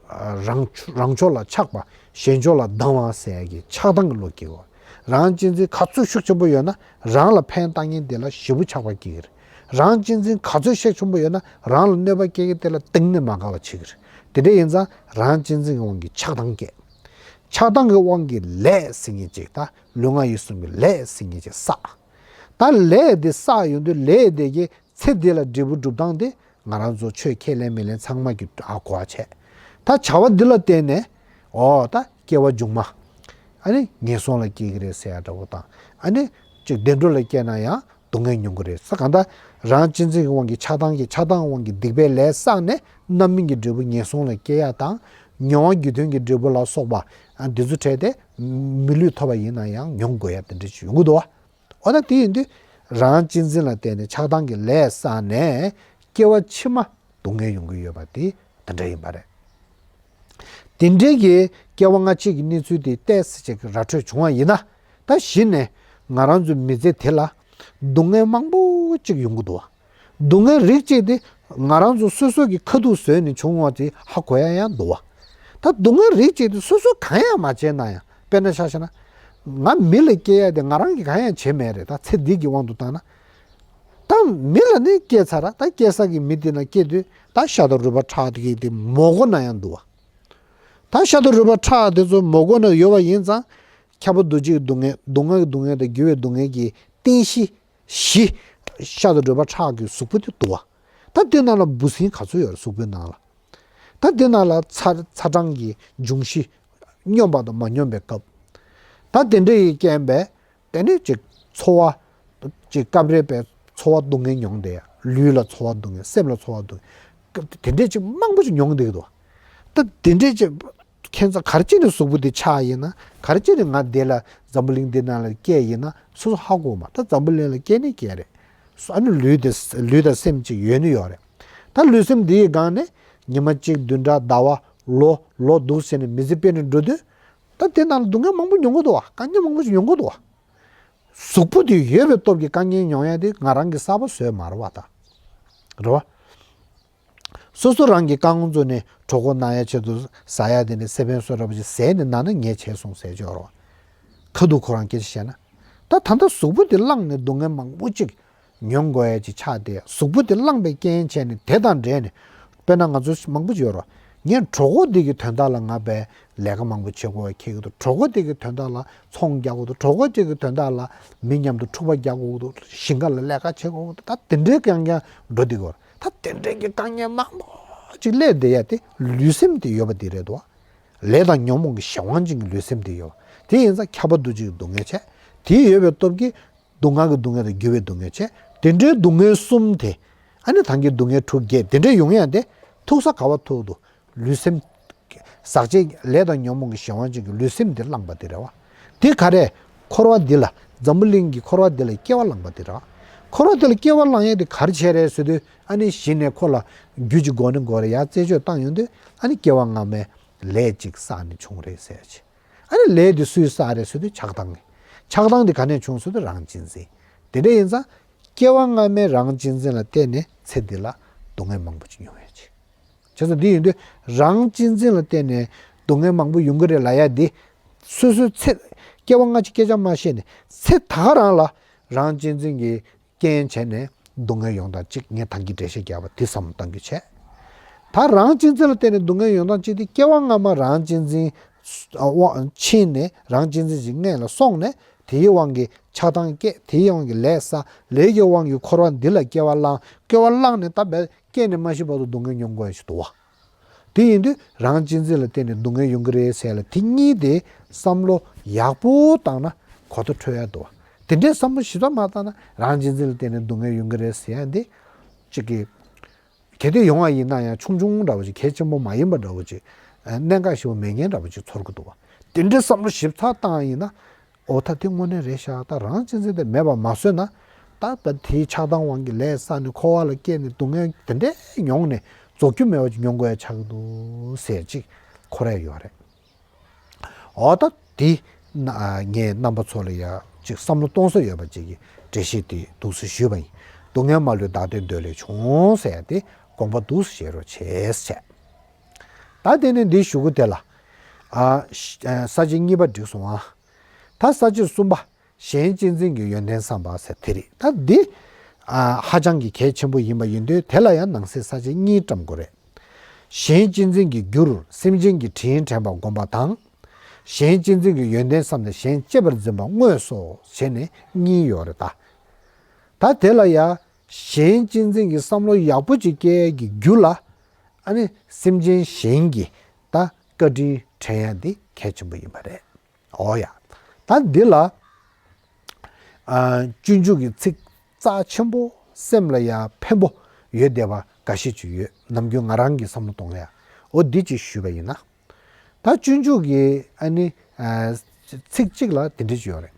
ཨ་རང་རང་ཕྱོགས་ལ་ཆགས་པ། གཞན་ཕྱོགས་ལ་སྡང་བ་ཟེར་ཡ་གི་ཆགས་སྡང་གི་བློ་སྐྱེ་དགོས། རང་གཅེས་འཛིན་ག་ཚོད་ཤུགས་ཆེན་པོ་ཡོད་ན། རང་ལ་ཕན་བཏགས་མཁན་དེ་ལ་ཞེ་པོ་ཆགས་པ་སྐྱེ་གི་རེད། རང་གཅེས་འཛིན་ག་ཚོད་ཤུགས་ཆེན་པོ་ཡོད་ན། རང་ལ་གནོད་པ་སྐྱེལ་མཁན་དེ་ལ་གཏིང་ནས་མ་དགའ་བ་བྱེད་ཀྱི་རེད། དེ་འདྲ་ཡིན་ཙང་རང་གཅེས་འཛིན་གྱི་དབང་གིས་ཆགས་སྡང་སྐྱེ། ཆགས་སྡང་གི་དབང་གིས་ལས་ཟེར་མཁན་ཅིག་ད་ལུས་ངག་ཡིད་གསུམ་གྱི་ལས་ཟེར་མཁན་ཅིག་བསགས། ད་ལས་དེ་བསགས་ཡོང་དུས། ལས་དེ་གིས་ཚེ་འདི་ལ་འབྲས་བུ་སྒྲུབ་སྟངས་དེ་ང་རང་ཚོ་ཆོས་ཁས་ལེན་མི་ལེན་ཚང་མ་གི་ཨ་གོ་བ་བྱས། ད་བྱ་བ་འདི་ལ་བརྟེན་ནས། འོ་ད་སྐྱེ་བ་མཇུག་མ་ཨ་ནི་ངན་སོང་ལ་སྐྱེ་གི་རེད་ཟེར་ཡ་འདྲ་བོ་དང་། ཨ་ནི་ཅིག་བདེ་འགྲོ་ལ་སྐྱེས་ན་ཡང་སྡུག་བསྔལ་མྱོང་གི་རེད་ཟེར། གང་ལྟར་རང་གཅེས་འཛིན་གྱི་དབང་གིས་ཆགས་སྡང་གིས། ཆགས་སྡང་དབང་གིས་སྡིག་པའི་ལས་བསགས་ནས་རྣམ་སྨིན་གྱི་འབྲས་བུ་ངན་སོང་ལ་སྐྱེ་ཡ་དང་། མྱོང་བ་རྒྱུ་མཐུན་གྱི་འབྲས་བུ་ལ་སོགས་པ་ཨ་འདི་ཚོ་འཕྲལ་དེ་མི་ལུས་ཐོབ་པ་ཡིན་ན་ཡང་མྱོང་དགོས་ཡ་དེ་འདྲ་ཅིག་ཡོང་གི་འདུག་བ། འོ་ན་དེ་ཡིན་དུས་རང་གཅེས་འཛིན་ལ་བརྟེན་ནས་ཆགས་སྡང་གི་ལས་བསགས་ནས་སྐྱེ་བ་ཕྱི་མ་སྡུག་བསྔལ་ཡོང་གི་ཡོད་པ་དེ་དེ་འདྲ་ཡིན་པ་རེད། དེ་འདྲའི་གི་སྐྱེ་བ་སྔ་ཕྱི་གི་གནས་ཚུལ་དེ་ཏོག་ཙམ་ཅིག་ར་འཕྲོད་བྱུང་བ་ཡིན་ན། ད་གཞི་ནས་ང་རང་ཚོའི་མི་ཚེ་དེ་ལ་སྡུག་བསྔལ་མང་པོ་ཅིག་ཡོང་གི་འདུག་བ། སྡུག་བསྔལ་རིགས་གཅིག་དེ་ང་རང་ཚོ་སོ་སོ་གི་ཁ་ཐུག་བཟོས་ནས་བྱུང་བ་དེ་ཧ་གོ་ཡ་ཡང་འདུག་བ། ད་སྡུག་བསྔལ་རིགས་གཅིག་དེ་སོ་སོ་གང་ཡང་མ་བྱས་ན་ཡང་། དཔེར་ན་ཆ་བཞག་ན། ང་མི་ལ་སྐྱེ་ཡ་དེ་ང་རང་གིས་གང་ཡང་བྱས་མེད་རེད། ད་ཚེ་འདི་གི་དབང་དུ་བཏང་ན། ད་མི་ལ་ནི་སྐྱེས་ཚར། ད་སྐྱེ་ས་གི་མི་དེ་ན་སྐྱེ་དུས་ད་ཤ་དང་རུས་པ་ཁྲག་དེ་གི་དེ་མོ་གོ་ན་ཡང་འདུག་བ། ད་ཤ་དང་རུས་པ་ཁྲག་དེ་ཚོ་མོ་གོ་ན་ཡོད་པ་ཡིན་ཙང་། ཁྱབ་པ་འདུ་བྱེད་ཀྱི་སྡུག་བསྔལ། སྡུག་བསྔལ་གྱི་སྡུག་བསྔལ་དང་འགྱུར་བའི་སྡུག་བསྔལ་གྱི་རྟེན་གཞི་བཞི། ཤ་དང་རུས་པ་ཁྲག་གི་གཟུགས་པོ་དེ་འདུག་བ། ད་དེ་ནང་ལ་འབུ་སྲིན་ག་ཚོད་ཡོད་རེད། གཟུགས་པོའི་ནང་ལ། ད་དེ་ནང་ལ་ཚ་ཚ་གྲང་གི་འབྱུང་བཞི། སྙོམས་པ་དང་མ་སྙོམས་པའི་སྐབས། ད་དེ་འདྲ་ཡི་རྐྱེན་པས་དེ་ནས་ཅིག་ཚོར་བ། ཅིག་སྐབས་རེ་བས་ཚོར་བ་སྡུག་བསྔལ་མྱོང་བསྡད་ཡ། ལུས་ལ་ཚོར་བ་སྡུག་བསྔལ། སེམས་ལ་ཚོར་བ་སྡུག་བསྔལ། དེ་འདྲས་ཅིག་མང་པོ་ཅིག་མྱོང་བསྡད་ཀྱི་འདུག་ད་དེ་འདྲས་ཅིག་ཁྱད་མཚར། ག་རེ་བྱས་ནས་གཟུགས་པོ་འདི་ཆགས་ཡིན་ན། ག་རེ་བྱས་ནས་ང་འདི་ལ་འཛམ་བུ་གླིང་འདི་ནང་ལ་སྐྱེས་ཡིན་ན་སོ་སོ་ཧ་གོ་མ། ད་འཛམ་བུ་གླིང་ལ་སྐྱེས་ནི་སྐྱེས་རེད། ཨ་ནི་ལུས་དེ་ལུས་དང་སེམས་ཅིག་ཡོད་ནི་ཡོད་རེད། ད་ལུས་སེམས་འདིའི་སྒང་ནས་ཉི་མ་གཅིག་བདུན་ཕྲག་ཟླ་བ་ལོ་ལོ་འདུག་ཟེར་ནས་མི་ཚེ་སྤེལ་ནས་འགྲོ་དུས། ད་དེ་ནང་ལ་སྡུག་བསྔལ་མང་པོ་མྱོང་གི་འདུག་བ། དཀའ་ངལ་མང་པོ་ཞིག་མྱོང་གི་འདུག་བ། གཟུགས་པོ་དེ་ཡོད་པའི་སྟོབས་ཀྱིས་དཀའ་ངལ་མྱོང་ཡ་དེ་ང་རང་གི་གསར་པ་བཟོས་མ་རེད་བ་ད། རེད་བ། སོ་སོ་རང་གི་རྐང་ཚོ་ནས་གྲོད་ཁོག་ན་ཡ་ཆེད་དུ་ཟ་ཡ་དེ་ནས་སེ་ཕན་སོ་འདྲ་པོ་ཅིག་ཟས་ནས་ན་ན་ངས་བྱས་སོང་ཟེར་ཆོག་རེད་བ། ཁ་ཐུག་ཁོ་རང་སྐད་ཆ་བཤད་ན། ད་ད་ལྟ་གཟུགས་པོ་དེ་བླངས་ནས་སྡུག་བསྔལ་མང་པོ་ཅིག་མྱོང་དགོས་ཡ་ཅིག་ཆགས་ཏེ། གཟུགས་པོ་དེ་བླངས་པའི་རྐྱེན་བྱས་ནས་དེ་དང་འབྲེལ་ནས། དཔེར་ན་ང་ཚོ་མང་པོ་ཅིག་ཡོད་རེད་བ། ངས་གྲོད་ཁོག་འདི་གི་དོན་དག་ལ་ང་བས་ལས་ཀ་མང་པོ་བྱེད་དགོས་པ་འཁེལ་གི་འདུག་གྲོད་ཁོག་འདི་གི་དོན་དག་ལ་ཚོང་རྒྱག་དགོས་འདུག་གྲོད་ཁོག་འདི་གི་དོན་དག་ལ་མི་མཉམ་དུ་འཁྲུག་པ་རྒྱག་དགོས་འདུག་ཞིང་ཁ་ལ་ལས་ཀ་བྱེད་དགོས་འདུག་ད་དེ་འདྲའི་རྐྱང་རྐྱང་འགྲོ་བསྡད་ཀྱི་ཡོད་རེད། ད་དེ་འདྲའི་གི་དཀའ་ངལ་མང་པོ་ཅིག་སླེབས་བསྡད་ཡ་དེ་ལུས་སེམས་དེ་ཡོད་པ་དེ་རེད་དོ། ལས་དང་ཉོན་མོངས་ཀྱི་གཞན་དབང་ཅན་གྱི་ལུས་སེམས་དེ་ཡོད། དེ་ཡིན་ཙང་ཁྱབ་པ་འདུ་བྱེད་ཀྱི་སྡུག་བསྔལ་བྱས། དེ་ཡོད་པའི་སྟོབས་ཀྱིས་སྡུག་བསྔལ་གྱི་སྡུག་བསྔལ་དང་འགྱུར་བའི་སྡུག་བསྔལ་བྱས། དེ་འདྲའི་སྡུག་བསྔལ་གསུམ་དེ། ཨ་ནི་ད་གིན་སྡུག་བསྔལ་དྲུག་བརྒྱད་དེ་འདྲའི་ཡོང་ཡ་དེ་ཐུག་ས་ག་བ་ཐུག་འདུག་ལུས་སེམས། ཟག་བཅས་ལས་དང་ཉོན་མོངས་ཀྱི་གཞན་དབང་ཅན་གྱི་ལུས་སེམས་དེ་བླངས་པ་དེ་རེད་བ། དེ་ག་རེ། འཁོར་བ་འདི་ལ། འཛམ་བུ་གླིང་གི་འཁོར་བ་འདི་ལ་སྐྱེ་བ་བླངས་པ་དེ་རེད་བ། འཁོར་བ་འདི་ལ་སྐྱེ་བ་བླངས་ཡ་དེ་ག་རེ་བྱས་རེད་ཟེར་དུས། ཨ་ནི་གཞི་ནས་ཁོ་ལ་རྒྱུ་ཅིག་དགོས་ནི་དགོས་རེད་ཡ། རྩད་གཅོད་བཏང་ཡོང་དུས། ཨ་ནི་སྐྱེ་བ་སྔ་མའི་ལས་ཅིག་བསགས་ནས་བྱུང་རེད་ཟེར་ཡ་ཅིག་ཨ་ནི་ལས་དེ་སུས་བསགས་རེད་ཟེར་དུས་ཆགས་སྡང་གིས། ཆགས་སྡང་དེ་ག་ནས་བྱུང་ཟེར་དུས་རང་གཅེས་འཛིན། དེ་འདྲ་ཡིན་ཙང་། སྐྱེ་བ་སྔ་མའི་རང་གཅེས་འཛིན་ལ་བརྟེན་ནས་ཚེ་འདི་ལ་སྡུག་བསྔལ་མང་པོ་ཅིག་མྱོང་ཡ་ཅིག་བྱས་ཙང་འདི་ཡིན་དུས་རང་གཅེས་འཛིན་ལ་བརྟེན་ནས་སྡུག་བསྔལ་མང་པོ་ཡོང་གི་རེད་ལབ་ཡ་འདི། སོ་སོའི་ཚེ། སྐྱེ་བ་སྔ་ཕྱི་སྐད་ཆ་མ་བཤད་ནས་ཚེ་ད་ག་རང་ལ་རང་གཅེས་འཛིན་གྱི་རྐྱེན་བྱས་ནས་སྡུག་བསྔལ་ཡོང་སྟངས་གཅིག་ངས་ད་གིན་འགྲེལ་བཤད་རྒྱབ་པ་འདི་བསམ་བློ་གཏང་རྒྱུ་བྱས། ད་རང་གཅེས་འཛིན་ལ་བརྟེན་ནས་སྡུག་བསྔལ་ཡོང་སྟངས་གཅིག་དེ་སྐྱེ་བ་སྔ་མ་རང་གཅེས་འཛིན། དབང་ཕྱིན་ནས་རང་གཅེས་འཛིན་གྱི་མངལ་ལ་སོང་ནས་དེའི་དབང་གིས་ཆགས་སྡང་སྐྱེས། དེའི་དབང་གིས་ལས་བསགས། ལས་ཀྱི་དབང་གིས་འཁོར་བ་འདི་ལ་སྐྱེ་བ་བླངས། སྐྱེ་བ་བླངས་ནས་ད་བས་སྐྱེས་ནས་མ་ཤི་བར་དུ་སྡུག་བསྔལ་མྱོང་དགོས་ཡ་ཞིག་འདུག་བ། དེ་ཡིན་དུས་རང་གཅེས་འཛིན་ལ་བརྟེན་ནས་སྡུག་བསྔལ་ཡོང་གི་རེད་ཟེར་ལ་དེ་གཉིས་དེ་བསམ་བློ་ཡག་པོ་བཏང་ན་གོ་བརྡ་འཕྲོད་ཡ་འདུག་བ། དེ་འདྲའི་བསམ་བློ་ཞིབ་ཚགས་མ་བཏང་ན་རང་གཅེས་འཛིན་ལ་བརྟེན་ནས་སྡུག་བསྔལ་ཡོང་གི་རེད་ཟེར་ཡ་འདི། གཅིག་གིས། གལ་ཏེ་ཡོང་བ་ཡིན་ན་ཡང་ཆུང་ཆུང་འདྲ་བོ་ཅིག་གལ་ཆེན་པོ་མ་ཡིན་པ་འདྲ་བོ་ཅིག་གནད་འགག་ཞེ་པོ་མེད་མཁན་འདྲ་བོ་ཅིག་ཚོར་གི་འདུག་བ། དེ་འདྲའི་བསམ་བློ་ཞིབ་ཚགས་བཏང་ཡིན་ན། འོ་ད་དེ་དངོས་གནས་རེད་ཤག་ད་རང་གཅེས་འཛིན་དེ་མེད་པ་མ་བཟོས་ན། ད་ད་དེའི་ཆགས་སྡང་དབང་གིས་ལས་བསགས་ནས་འཁོར་བ་ལ་སྐྱེས་ནས་སྡུག་བསྔལ་དེ་འདྲའི་མྱོང་ནས་རྫོགས་རྒྱུ་མེད་པ་ཅིག་མྱོང་དགོས་ཡ་ཆགས་ཀྱི་འདུག་ཟེར་ཅིག་འཁོར་ཡ་ཡོད་རེད། འོ་ད་དེ་ན་ངས་རྣམ་པ་ཚོ་ལ་ཡ་ཅིག་བསམ་བློ་གཏོང་ས་ཡོད་པ་ཅིག་གི་འགྲེལ་བཤད་དེ་འདུག་སེ་ཞུས་པ་ཡིན། སྡུག་བསྔལ་མ་ལུས་བདག་བདེ་འདོད་ལས་བྱུང་ཟེར་ཡ་དེ་དགོངས་པ་འདུག་སེ་བཞེས་རོགས་བྱས་བྱས། ད་དེ་ནས་འདི་གཞུག་གུ་དེ་ལ། ཨ་ས་བཅད་གཉིས་པ་འགྲིག་སོང་ཨ། ད་ས་བཅད་གསུམ་པ། གཞན་གཅེས་འཛིན་གྱི་ཡོན་ཏན་བསམ་པ་ཟེར་དེ་རེད། ད་འདི་ཨ་ཧ་ཅང་གི་གལ་ཆེན་པོ་ཡིན་པ་ཡིན་དུས་དེ་ལ་ཡང་ནང་གསེས་ས་བཅད་གཉིས་བཀྲམ་དགོས་རེད། གཞན་གཅེས་འཛིན་གྱི་རྒྱུར་སེམས་ཅན་གྱི་དྲིན་དྲན་པ་བསྒོམ་པ་དང་། གཞན་གཅེས་འཛིན་གྱི་ཡོན་ཏན་བསམས་ནས་གཞན་གཅེས་པར་འཛིན་པ་དངོས་སོ་ཞེས་ནས་གཉིས་ཡོད་རེད་ད། ད་དེ་ལ་ཡང་གཞན་གཅེས་འཛིན་གྱི་བསམ་བློ་ཡག་པོ་ཅིག་སྐྱེ་ཡས་ཀྱི་རྒྱུ་ལ། ཨ་ནི་སེམས་ཅན་གཞན་གྱི་ད་བཀའ་དྲིན་དྲན་ཡ་འདི་གལ་ཆེན་པོ་ཡིན་པ་རེད། འོ་ཡ། ད་འདི་ལ། ཨ་སྤྱོད་འཇུག་གི་ཚིག་རྩ་ཆེན་པོ་སེམས་ལ་ཡང་ཕན་པོ་ཡོད་བསྡད་པ་འགའ་ཤས་ཅིག་ཡོད། ནམ་རྒྱུན་ང་རང་གི་བསམ་བློ་གཏོང་ཡ། འོ་འདི་ཅིག་ཞུས་པ་ཡིན་ན། ད་སྤྱོད་འཇུག་གི་ཨ་ནི་ཨ་ཚིག་གཅིག་ལ་འདི་འདྲ་ཅིག་ཡོད་རེད།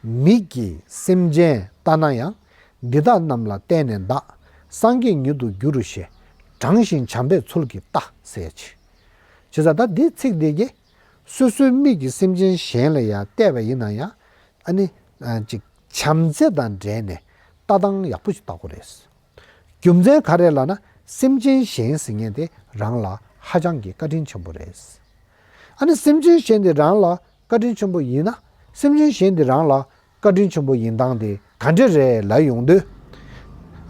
མིག་གིས་སེམས་ཅན་ལྟ་ན་ཡང་། འདི་དག་རྣམས་ལ་བརྟེན་ནས་བདག་སངས་རྒྱས་ཉིད་དུ་འགྱུར་ཞེས། དྲང་ཞིང་བྱམས་པའི་ཚུལ་གྱིས་ལྟ་ཟེར་ཅིག་བྱས་ཙང་ད་འདི་ཚིག་འདི་གིས་སོ་སོའི་མིག་གིས་སེམས་ཅན་གཞན་ལ་ཡང་བལྟས་པ་ཡིན་ན་ཡང་ཨ་ནི་ཅིག་བྱམས་བརྩེ་དང་འབྲེལ་ནས་ལྟ་སྟངས་ཡག་པོ་ཞིག་བལྟ་དགོས་རེད། རྒྱུ་མཚན་ག་རེ་ལབ་ན་སེམས་ཅན་གཞན་ཟེར་མཁན་དེ་རང་ལ་ཧ་ཅང་གི་བཀའ་དྲིན་ཆེན་པོ་རེད། ཨ་ནི་སེམས་ཅན་གཞན་དེ་རང་ལ་བཀའ་དྲིན་ཆེན་པོ་ཡིན་ན་སེམས་ཅན་གཞན་དེ་རང་ལ་བཀའ་དྲིན་ཆེན་པོ་ཡིན་སྟངས་དེ་ག་འདྲ་རེད་ལབ་ཡོང་དུས།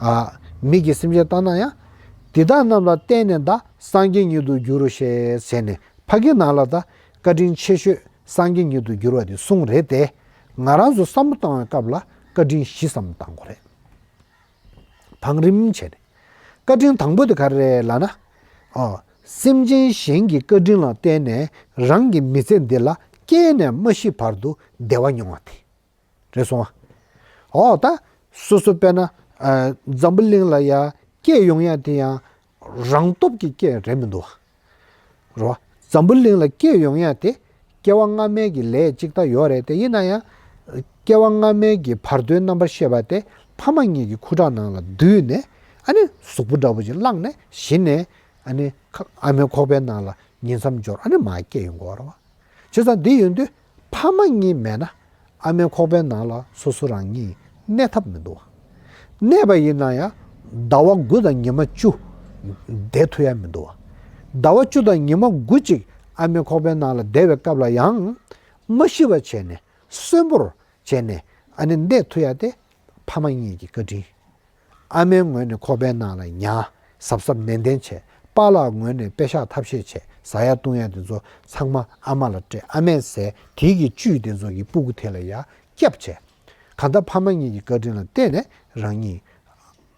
ཨ། མིག་གིས་སེམས་ཅན་ལྟ་ན་ཡང་། དེ་དག་རྣམས་ལ་བརྟེན་ནས་བདག་སངས་རྒྱས་ཉིད་དུ་འགྱུར་རོ་ཞེས་ཟེར་ནས་ཕ་གི་ནང་ལ་ད་བཀའ་དྲིན་ཆེ་ཤོས་སངས་རྒྱས་ཉིད་དུ་འགྱུར་བ་དེ་གསུངས་རེད་དེ། ང་རང་ཚོ་བསམ་བློ་བཏང་བའི་སྐབས་ལ་བཀའ་དྲིན་བཞི་བསམ་བློ་བཏང་དགོས་རེད། བང་རིམ་བྱས་ནས། བཀའ་དྲིན་དང་པོ་དེ་ག་རེ་རེད་ལབ་ན། ཨོ། སེམས་ཅན་གཞན་གྱི་བཀའ་དྲིན་ལ་བརྟེན་ནས་རང་གི་མི་ཚེ་འདི་ལ་སྐྱེས་ནས་མ་ཤི་བར་དུ་བདེ་བ་མྱོང་བ་དེ། རེད་སོང་ཨ། ཨོ་ད། སོ་སོ་དཔེར་ན། ཨ། འཛམ་བུ་གླིང་ལ་ཡ་སྐྱེས་ཡོང་ཡ་དེ་ཡང་རང་སྟོབས་ཀྱིས་སྐྱེས་རེད་མི་འདུག་བ། རེད་བ། འཛམ་བུ་གླིང་ལ་སྐྱེས་ཡོང་ཡ་དེ་སྐྱེ་བ་སྔ་མའི་གི་ལས་གཅིག་ད་ཡོད་རེད་དེ་ཡིན་ན་ཡང་། སྐྱེ་བ་སྔ་མའི་གི་བར་དོའི་རྣམ་པར་ཤེས་པ་དེ་ཕ་མ་གཉིས་ཀྱི་ཁུ་ཁྲག་ནང་ལ་བསྡུས་ནས་ཨ་ནི་གཟུགས་པོ་འདྲ་པོ་ཅིག་བླངས་ནས་གཞི་ནས་ཨ་ནི་ཁ་ཨ་མའི་ཁོག་པའི་ནང་ལ་ཉིང་མཚམས་སྦྱོར་ཨ་ནི་མར་སྐྱེས་ཡོང་གི་ཡོད་རེད་བ། བྱས་ཙང་འདི་ཡོང་དུས་ཕ་མ་གཉིས་མེད་ན་ཨ་མའི་ཁོག་པའི་ནང་ལ་སོ་སོ་རང་ཉིད་གནས་ཐབས་མི་འདུག་བ། གནས་པ་ཡིན་ན་ཡང་ཟླ་བ་དགུ་དང་ཉི་མ་བཅུ་བསྡད་ཐུབ་ཡ་མི་འདུག་བ། ཟླ་བ་བཅུ་དང་ཉི་མ་དགུ་ཅིག་ཨ་མའི་ཁོག་པའི་ནང་ལ་བསྡད་པའི་སྐབས་ལ་ཡང་མ་ཤི་བ་བྱས་ནས་གསོན་པོར་བྱས་ནས་ཨ་ནི་གནས་ཐུབ་ཡ་དེ་ཕ་མ་གཉིས་ཀྱི་བཀའ་དྲིན། ཨ་མའི་ངོས་ནས་ཁོག་པའི་ནང་ལ་ཉར། གཟབ་གཟབ་ནན་ཏན་བྱས། པཱ་ལགས་ངོས་ནས་པེ་ཤག་ཐབས་ཤེས་བྱས། ཟ་ཡ་བཏུང་ཡ་དེ་ཚོ་ཚང་མ་ཨ་མ་ལ་སྤྲད། ཨ་མས་ཟས། དེའི་གི་བཅུད་དེ་ཚོ་གི་སྤུ་གུ་དེ་ལ་ཡ་བསྐྱབས་བྱས། གང་ལྟར་ཕ་མ་གཉིས་ཀྱི་བཀའ་དྲིན་ལ་བརྟེན་ནས་རང་ཉིད་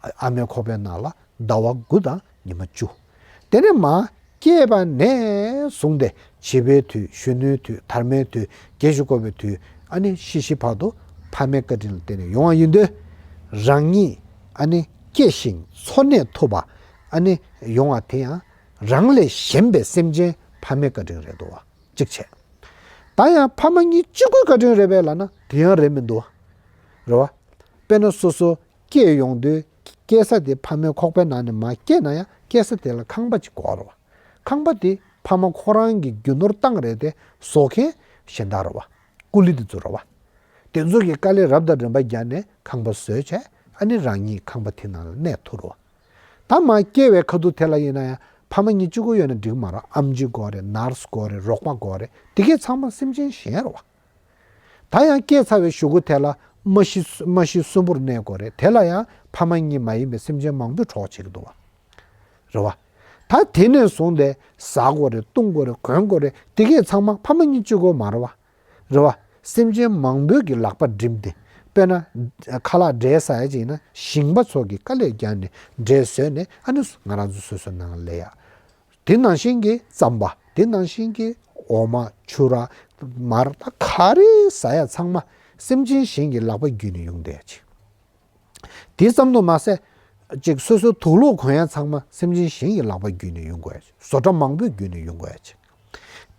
ཨ་མའི་ཁོག་པའི་ནང་ལ་ཟླ་བ་དགུ་དང་ཉི་མ་བཅུ། དེ་ནས་མར་སྐྱེས་པ་ནས་བཟུང་སྟེ་བྱིས་པའི་དུས། གཞོན་ནུའི་དུས། དར་མའི་དུས། རྒས་ཤིང་ཁོག་པའི་དུས། ཨ་ནི་ཤི་ཤི་བར་དུ་ཕ་མའི་བཀའ་དྲིན་ལ་བརྟེན་ནས་ཡོང་བ་ཡིན་དུས། རང་ཉིད་ཨ་ནི་སྐྱེ་ཞིང་འཚོ་གནས་ཐུབ་པ་ཨ་ནི་ཡོང་བ་དེ་ཡང་རང་ལས་གཞན་པའི་སེམས་ཅན་ཕ་མའི་བཀའ་དྲིན་རེད་འདུག་བ། གཅིག་བྱས། ད་ཡང་ཕ་མ་གཉིས་གཅིག་པུའི་བཀའ་དྲིན་རེད་པས་ལབ་ན་དེ་ཡང་རེད་མི་འདུག་བ། རེད་བ། དཔེར་ན་སོ་སོ་སྐྱེས་ཡོང་དུས་སྐྱེས་ས་དེ་ཕ་མའི་ཁོག་པའི་ནང་ནས་མར་སྐྱེས་ན་ཡང་སྐྱེས་ས་དེ་ལ་ཁང་པ་ཅིག་དགོས་རེད་བ། ཁང་པ་དེ་ཕ་མ་ཁོ་རང་གིས་རྒྱུ་ནོར་བཏང་རེད་དེ་བཟོ་མཁན་གཞན་དག་རེད་བ། ཀུ་ལི་དེ་ཚོ་རེད་བ། དེ་ཚོ་གིས་དཀའ་ལས་རབ་དང་རིམ་པ་བརྒྱབ་ནས་ཁང་པ་བཟོས་བྱས་ཨ་ནི་རང་ཉིད་ཁང་པ་དེ་ནང་ལ་གནས་ཐུབ་རེད་བ། ད་མར་སྐྱེ་བའི་ཁ་ཐུག་དེ་ལ་ཡིན་ན་ཡང་ཕ་མ་གཉིས་གཅིག་པུ་ཡོད་ན་འགྲིག་མ་རེད། ཨེམ་ཆི་དགོས་རེད། ནར་སི་དགོས་རེད། རོགས་པ་དགོས་རེད། དེ་གས་ཚང་མ་སེམས་ཅན་གཞན་རེད་བ། ད་ཡང་སྐྱེས་ཚར་བའི་གཞུག་གུ་དེ་ལ་མ་ཤི་མ་ཤི་གསོན་པོར་གནས་དགོས་རེད། དེ་ལ་ཡང་ཕ་མ་གཉིས་མ་ཡིན་པའི་སེམས་ཅན་མང་པོས་གྲོགས་བྱེད་ཀྱི་འདུག་བ། རེད་བ། ད་དེ་ནས་བཟུང་སྟེ་ཟ་དགོས་རེད། བཏུང་དགོས་རེད། གོན་དགོས་རེད། དེ་གས་ཚང་མ་ཕ་མ་གཉིས་གཅིག་པོ་མ་རེད་བ། རེད་བ། སེམས་ཅན་མང་པོའི་གི་ལག་པ་བསྒྲིམས་ཏེ། དཔེར་ན། ཁ་ལག་འབྲས་ཟ་ཡ་ཅིག་ཡིན་ན་ཞིང་པ་ཚོ་གིས་དཀའ་ལས་བརྒྱབ་ནས་འབྲས་བཟོས་ནས་ཨ་ནི་ང་རང་ཚོ་སོ་སོའི་ནང་ལ་ལས་ཡ། དེ་ནང་བཞིན་གྱི་རྩམ་པ། དེ་ནང་བཞིན་གྱི་འོ་མ། ཆུ་ར། མར། ད་ག་རེ་ཟ་ཡ་ཚང་མ་སེམས་ཅན་གཞན་གྱི་ལག་པ་བརྒྱུད་ནས་ཡོང་བསྡད་ཡ་ཅིག་དེ་ཙམ་དུ་མ་ཟད། ཅིག་སོ་སོའི་དུག་ལོག་གོན་ཡ་ཚང་མ་སེམས་ཅན་གཞན་གྱི་ལག་པ་བརྒྱུད་ནས་ཡོང་དགོས་ཡ་ཅིག་བཟོ་གྲྭ་མང་པོས་བརྒྱུད་ནས་ཡོང་དགོས་ཡ་ཅིག་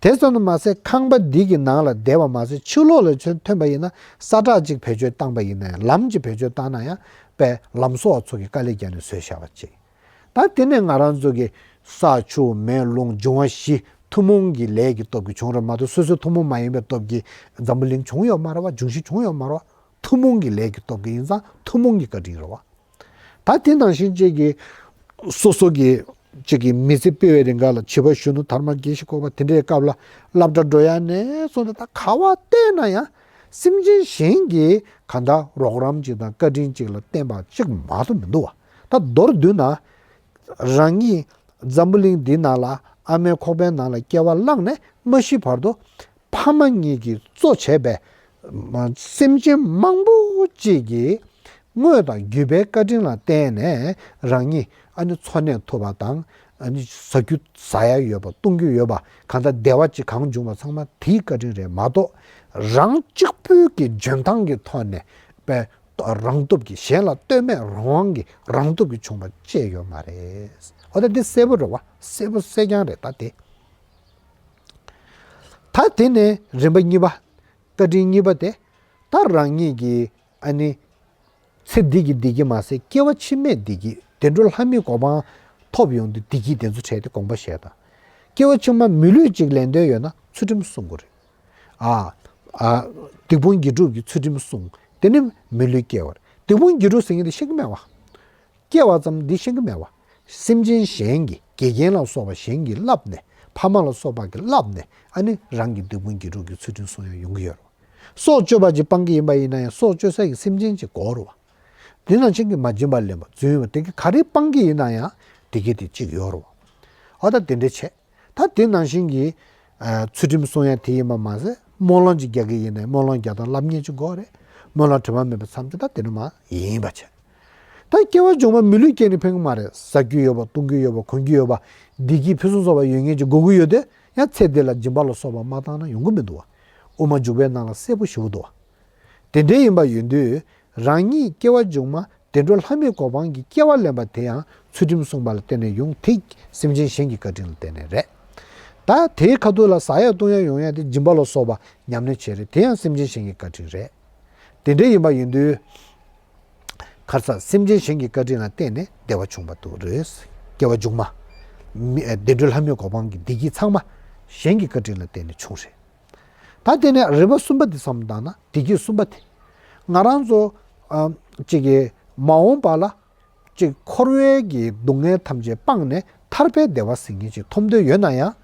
དེ་ཙམ་དུ་མ་ཟད་ཁང་པ་འདི་གི་ནང་ལ་བསྡད་པ་མ་ཟད་ཕྱི་ལོགས་ལ་ཐོན་ཐོན་པ་ཡིན་ན་ས་ཁྲ་ཅིག་བེད་སྤྱོད་བཏང་པ་ཡིན་ན་ཡང་ལམ་ཅིག་བེད་སྤྱོད་བཏང་ན་ཡང་དཔེ་ལམ་བཟོ་བ་ཚོ་གིས་དཀའ་ལས་བརྒྱབ་ནས་བཟོས་བཞག་པ་ཅིག་ད་དེ་ནས་ང་རང་ཚོ་གི་ས་ཆུ་མེ་རླུང་འབྱུང་བ་བཞི་ཐུན་མོང་གི་ལས་ཀྱི་སྟོབས་ཀྱིས་བྱུང་རེད་མ་གཏོགས་སོ་སོའི་ཐུན་མོང་མ་ཡིན་པའི་སྟོབས་ཀྱིས་འཛམ་བུ་གླིང་བྱུང་ཡོད་མ་རེད་བ། འབྱུང་བཞི་བྱུང་ཡོད་མ་རེད་བ། ཐུན་མོང་གི་ལས་ཀྱི་སྟོབས་ཀྱིས་ཡིན་ཙང་ཐུན་མོང་གི་བཀའ་དྲིན་རེད་བ། ད་དེ་ནང་བཞིན་གཅིག་གིས་སོ་སོ་གི་གཅིག་གིས་མི་ཚེ་སྤེལ་བའི་རིང་ག་ལ་བྱིས་པ་གཞོན་ནུ་དར་མ་རྒས་ཤིང་ཁོག་པ་དེ་འདྲའི་སྐབས་ལ་སློབ་གྲྭ་འགྲོ་ཡ་ནས་བཟུང་སྟེ་ད་ག་བ་བལྟས་ན་ཡང་སེམས་ཅན་གཞན་གྱིས་གང་ལྟར་རོགས་རམ་ཅིག་དང་བཀའ་དྲིན་ཅིག་ལ་བརྟེན་པ་ཅིག་མ་གཏོགས་མི་འདུག་བ། ད་མདོར་བསྡུས་ན་རང་ཉིད་འཛམ་བུ་གླིང་འདིའི་ནང་ལ་ཨ་མའི་ཁོག་པའི་ནང་ལ་སྐྱེ་བ་བླངས་ནས་མ་ཤི་བར་དུ་ཕ་མ་གཉིས་ཀྱིས་གཙོ་བྱས་པའི་སེམས་ཅན་མང་པོ་ཅིག་གིས་དངོས་དང་བརྒྱུད་པའི་བཀའ་དྲིན་ལ་བརྟེན་ནས་རང་ཉིད་ཨ་ནི་འཚོ་གནས་ཐུབ་པ་དང་ཨ་ནི་ཟ་རྒྱུ་ཟ་ཡ་ཡོད་པ་བཏུང་རྒྱུ་ཡོད་པ་གང་ལྟར་བདེ་བ་ཅིག་གང་བྱུང་བ་ཚང་མ་དེའི་བཀའ་དྲིན་རེད་མ་གཏོགས་རང་གཅིག་པུའི་གི་འཇོན་ཐང་གི་ཐོག་ནས་པའི་རང་སྟོབས་ཀྱིས་གཞན་ལ་ལྟོས་མེད་རང་དབང་གི་རང་སྟོབས་ཀྱིས་བྱུང་བ་ཅི་ཡང་ཡོད་མ་རེད། འོ་ད་འདི་གསལ་པོ་རེད་བ། གསལ་པོ་གསལ་རྐྱང་རེད་ད་དེ། ད་དེ་ནས་རིམ་པ་གཉིས་པ། བཀའ་དྲིན་གཉིས་པ་དེ། ད་རང་ཉིད་ཀྱི་ཨ་ནི། ཚེ་འདི་གི་བདེ་སྐྱིད་མ་ཟད་སྐྱེ་བ་ཕྱི་མའི་བདེ་སྐྱིད་བདེ་འགྲོ་ལྷ་མིའི་གོ་འཕང་ཐོབ་ཡོང་དུས་བདེ་སྐྱིད་དེ་ཚོ་འཕྲད་དེ་དགོངས་པ་བཞེས་དང་། སྐྱེ་བ་ཕྱི་མ་མི་ལུས་གཅིག་ལེན་འདོད་ཡོད་ན་ཚུལ་ཁྲིམས་སྲུང་དགོས་རེད། ཨ། ཨ། སྡིག་སྤོང་དགེ་སྒྲུབ་ཀྱི་ཚུལ་ཁྲིམས་སྲུང་། དེ་ནི་མི་ལུས་སྐྱེ་བ་རེད། སྡིག་སྤོང་དགེ་སྒྲུབ་ཟེར་མཁན་དེ་ཤེས་ཀྱི་མེད་པ། སྐྱེ་བ་ཙམ་འདི་ཤེས་ཀྱི་མེད་པ། སེམས་ཅན་གཞན་གྱིས་དགེ་རྒན་ལ་སོགས་པ་གཞན་གྱིས་བསླབས་ནས། ཕ་མ་ལ་སོགས་པ་གིས་བསླབས་ནས། ཨ་ནི་རང་གི་སྡིག་སྤོང་དགེ་སྒྲུབ་ཀྱི་ཚུལ་ཁྲིམས་སྲུང་ཡ་ཡོང་གི་ཡོད་རེད། སྲོག་གཅོད་པ་ཅིག་སྤང་གི་ཡིན་པ་ཡིན་ན་ཡང་སྲོག་གཅོད་ས་ཀྱི་སེམས་ཅན་ཅིག་དགོས་རེད་བ། དེ་ནང་བཞིན་གྱི་མ་བྱིན་པ་ལེན་པ་རྫུན་ཡོད་པ་དེ་གི་ག་རེ་སྤང་གི་ཡིན་ན་ཡང་དེ་གི་དེ་གཅིག་ཡོད་རེད་བ། ཨ་ད་དེ་འདྲ་བྱས། ད་དེ་ནང་བཞིན་གྱི་ཨ་ཚུལ་ཁྲིམས་སྲུང་ཡ་དེ་ཡིན་པ་མ་ཟད་སྨོན་ལམ་ཅིག་རྒྱག་གི་ཡིན་ན་སྨོན་ལམ་རྒྱག་སྟངས་བསླབ་མཁན་ཅིག་དགོས་རེད། སྨོན་ལམ་དྲི་མ་མེད་པ་ཚང་ཅིག་ད་དེ་ནི་མ་ཡིན་པ་བྱས། ད་སྐྱེ་བ་མཇུག་མ་མི་ལུས་སྐྱེས་ནས་ཕན་གི་མ་རེད། ཟ་རྒྱུ་ཡོད་པ་འཐུང་རྒྱུ་ཡོད་པ་གོན་རྒྱུ་ཡོད་པ་བདེ་སྐྱིད་ཕུན་སུམ་ཚོགས་པ་ཡོད་མཁན་ཅིག་དགོས་ཀྱི་ཡོད་དེ། ཡང་ཚེ་འདི་ལ་སྦྱིན་པ་ལ་སོགས་པ་མ་བཏང་ན་ཡོང་གི་མི་འདུག་བ། དབུ་མ་འཇུག་པའི་ནང་ལ་གསལ་པོ་ཞེ་པོ་འདུག་བ། དེ་འདྲའི་ཡིན་པ་ཡིན་དུས་རང་ཉིད་སྐྱེ་བ་མཇུག་མ་བདེ་འགྲོ་ལྷ་མིའི་གོ་འཕང་གི་སྐྱེ་བ་ལེན་པ་དེ་ཡང་ཚུལ་ཁྲིམས་སྲུང་བ་ལ་བརྟེན་ནས་ཡོང་། དེ་སེམས་ཅན་གཞན་གྱི་བཀའ་དྲིན་ལ་བརྟེན་ནས་རེད། ད་དེའི་ཁ་ཐུག་ལ་ཟ་ཡ་བཏུང་ཡ་ཡོང་ཡ་དེ་སྦྱིན་པ་ལ་སོགས་པ་ཉམས་ལེན་བྱས་རེད། དེ་ཡང་སེམས་ཅན་གཞན་གྱི་བཀའ་དྲིན་རེད། དེ་འདྲའི་ཡིན་པ་ཡིན་དུས། ཁར་ས་སེམས་ཅན་གཞན་གྱི་བཀའ་དྲིན་ལ་བརྟེན་ནས་བདེ་བ་བྱུང་བ་འདུག་རེད། སྐྱེ་བ་མཇུག་མ། མི་ཨ་བདེ་འགྲོ་ལྷ་མིའི་གོ་འཕང་གི་བདེ་སྐྱིད་ཚང་མ་གཞན་གྱི་བཀའ་དྲིན་ལ་བརྟེན་ནས་བྱུང་རེད། ད་དེ་ནས་རིམ་པ་གསུམ་པ་འདི་བསམ་བློ་བཏང་ན་བདེ་སྐྱིད་གསུམ་པ་དེ། ང་རང་ཚོ་ཨ་ཅིག་གི་མ་འོངས་པ་ལ་ཅིག་འཁོར་བའི་གི་སྡུག་བསྔལ་ཐམས་ཅད་སྤངས་ནས་ཐར་པའི་བདེ་བ་ཟེར་མཁན་ཅིག་ཐོབ་འདོད་ཡོད་ན་ཡང་།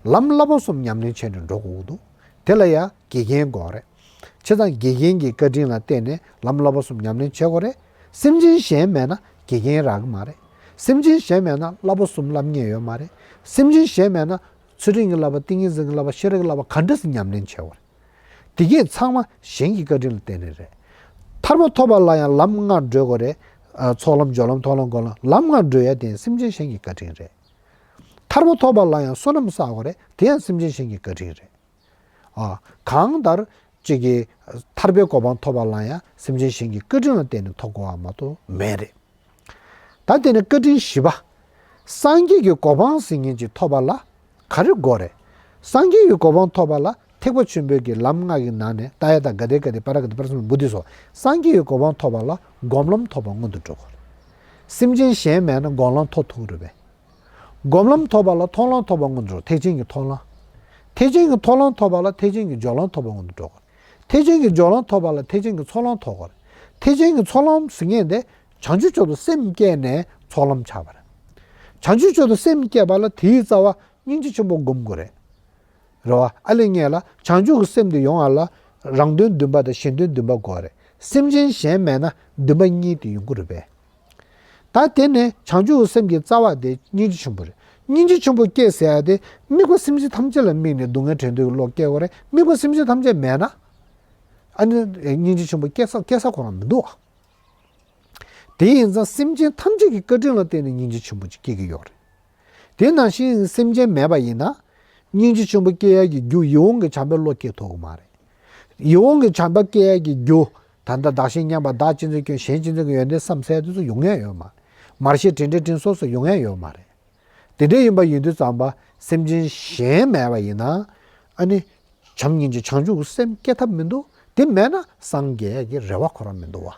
ལམ་བསླབ་པ་གསུམ་ཉམས་ལེན་བྱས་ནས་འགྲོ་དགོས་ཀྱི་འདུག་དེ་ལ་ཡང་དགེ་རྒན་དགོས་རེད། བྱས་ཙང་དགེ་རྒན་གྱི་བཀའ་དྲིན་ལ་བརྟེན་ནས་ལམ་བསླབ་པ་གསུམ་ཉམས་ལེན་བྱེད་དགོས་རེད། སེམས་ཅན་གཞན་མེད་ན་དགེ་རྒན་རག་གི་མ་རེད། སེམས་ཅན་གཞན་མེད་ན་བསླབ་པ་གསུམ་བསླབ་མཁན་ཡོད་མ་རེད། སེམས་ཅན་གཞན་མེད་ན་ཚུལ་ཁྲིམས་ཀྱི་བསླབ་པ་ཏིང་ངེ་འཛིན་གྱི་བསླབ་པ་ཤེས་རབ་ཀྱི་བསླབ་པ་ག་འདྲ་སེ་ཉམས་ལེན་བྱེད་དགོས་རེད། དེ་གས་ཚང་མ་གཞན་གྱི་བཀའ་དྲིན་ལ་བརྟེན་ནས་རེད། ཐར་པ་ཐོབ་པ་ལ་ཡང་ལམ་ལྔ་བགྲོད་དགོས་རེད། ཨ་ཚོགས་ལམ་སྦྱོར་ལམ་མཐོང་ལམ་སྒོམ་ལམ། ལམ་ལྔ་བགྲོད་ཡ་དེ་སེམས་ཅན་གཞན་གྱི་བཀའ་དྲིན་རེད། ཐར་པ་ཐོབ་པ་ལ་ཡང་བསོད་ནམས་བསགས་དགོས་རེད། དེ་ཡང་སེམས་ཅན་གཞན་གྱི་བཀའ་དྲིན་རེད། ཨ། གང་ལྟར་གཅིག་གིས་ཐར་པའི་གོ་འཕང་ཐོབ་པ་ལ་ཡང་སེམས་ཅན་གཞན་གྱི་བཀའ་དྲིན་ལ་བརྟེན་ནས་ཐོབ་དགོས་པ་མ་གཏོགས་མེད་རེད། ད་དེ་ནས་བཀའ་དྲིན་བཞི་པ། སངས་རྒྱས་ཀྱི་གོ་འཕང་ཟེར་མཁན་ཅིག་ཐོབ་པ་ལ་ག་རེ་དགོས་རེད། སངས་རྒྱས་ཀྱི་གོ་འཕང་ཐོབ་པ་ལ་ཐེག་པ་ཆེན་པོའི་གི་ལམ་ལྔ་གི་ནང་ནས་ཏདྱ་ཐཱ་ག་ཏེ་ག་ཏེ་པཱ་ར་ག་ཏེ་པཱ་ར་སཾ་བོ་དྷི་སོགས། སངས་རྒྱས་ཀྱི་གོ་འཕང་ཐོབ་པ་ལ་སྒོམ་ལམ་ཐོབ་པ་སྔོན་དུ་འགྲོ་དགོས་རེད། སེམས་ཅན་གཞན་མེད་ན་སྒོམ་ལམ་ཐོབ་ཐུབ་རེད་པས། སྒོམ་ལམ་ཐོབ་པ་ལ་མཐོང་ལམ་ཐོབ་པ་སྔོན་དུ་འགྲོ། ཐེག་ཆེན་གྱི་མཐོང་ལམ། ཐེག་ཆེན་གྱི་མཐོང་ལམ་ཐོབ་པ་ལ་ཐེག་ཆེན་གྱི་སྦྱོར་ལམ་ཐོབ་པ་སྔོན་དུ་འགྲོ་དགོས། ཐེག་ཆེན་གྱི་སྦྱོར་ལམ་ཐོབ་པ་ལ་ཐེག་ཆེན་གྱི་ཚོགས་ལམ་ཐོབ་དགོས། ཐེག་ཆེན་གྱི་ཚོགས་ལམ་ཟེར་མཁན་དེ་བྱང་ཆུབ་མཆོག་ཏུ་སེམས་བསྐྱེད་ནས་ཚོགས་ལམ་ཆགས་པ་རེད། བྱང་ཆུབ་མཆོག་ཏུ་སེམས་བསྐྱེད་པ་ལ་དེའི་རྩ་བ་སྙིང་རྗེ་ཆེན་པོ་སྒོམ་དགོས་རེད། རེད་བ། ཨ་ལས་ངེས་ལ་བྱང་ཆུབ་ཀྱི་སེམས་དེ་ཡོང་བ་ལ་རང་དོན་བདུན་པ་དང་གཞན་དོན་བདུན་པ་དགོས་རེད། སེམས་ཅན་གཞན་མེད་ན་བདུན་པ་གཉིས་དེ་ཡོང་གི་རེད་པས། ད་དེ་ནས་བྱང་ཆུབ་སེམས་ཀྱི་རྩ་བ་དེ་སྙིང་རྗེ་ཆེན་པོ་རེད། སྙིང་རྗེ་ཆེན་པོ་སྐྱེ་ཟེར་ཡ་དེ་དམིགས་པ་སེམས་ཅན་ཐམས་ཅད་ལ་དམིགས་ནས་སྡུག་བསྔལ་བྲལ་འདོད་ཀྱི་བློ་སྐྱེ་དགོས་རེད། དམིགས་པ་སེམས་ཅན་ཐམས་ཅད་མེད་ན། ཨ་ནི་སྙིང་རྗེ་ཆེན་པོ་སྐྱེ་ས་སྐྱེ་ས་ཁོ་རང་མི་འདུག་བ། དེ་ཡིན་ཙང་སེམས་ཅན་ཐམས་ཅད་ཀྱི་བཀའ་དྲིན་ལ་བརྟེན་ནས་སྙིང་རྗེ་ཆེན་པོ་ཅིག་སྐྱེ་གི་ཡོད་རེད། དེ་ནང་བཞིན་སེམས་ཅན་མེད་པ་ཡིན་ན། སྙིང་རྗེ་ཆེན་པོ་སྐྱེ་ཡ་གི་རྒྱུ་ཡིད་འོང་གི་བྱམས་པའི་བློ་སྐྱེ་ཐུབ་ཀྱི་མ་རེད། ཡིད་འོང་གི་བྱམས་པ་སྐྱེ་ཡ་གི་རྒྱུ། ད་ལྟ་བདག་གཞན་མཉམ་པ་བདག་གཅེས་འཛིན་སྐྱོན་གཞན་གཅེས་འཛིན་གྱི་ཡོན་ཏན་བསམ་ཟེར་དུས་སུ་ཡོང་ཡ་ཡོད་མ་རེད། མར་ཤེས་དྲིན་དྲན་དྲིན་གཟོ་སོགས་ཡོང་ཡ་ཡོད་མ་རེད། དེ་འདྲ་ཡིན་པ་ཡིན་དུས་ཙམ་པ་སེམས་ཅན་གཞན་མེད་པ་ཡིན་ན། ཨ་ནི། བྱམས་སྙིང་རྗེ་བྱང་ཆུབ་ཀྱི་སེམས་སྐྱེ་ཐབས་མི་འདུག་དེ་མེད་ན་སངས་རྒྱས་ཀྱི་རེ་བ་ཁོ་རང་མི་འདུག་བ།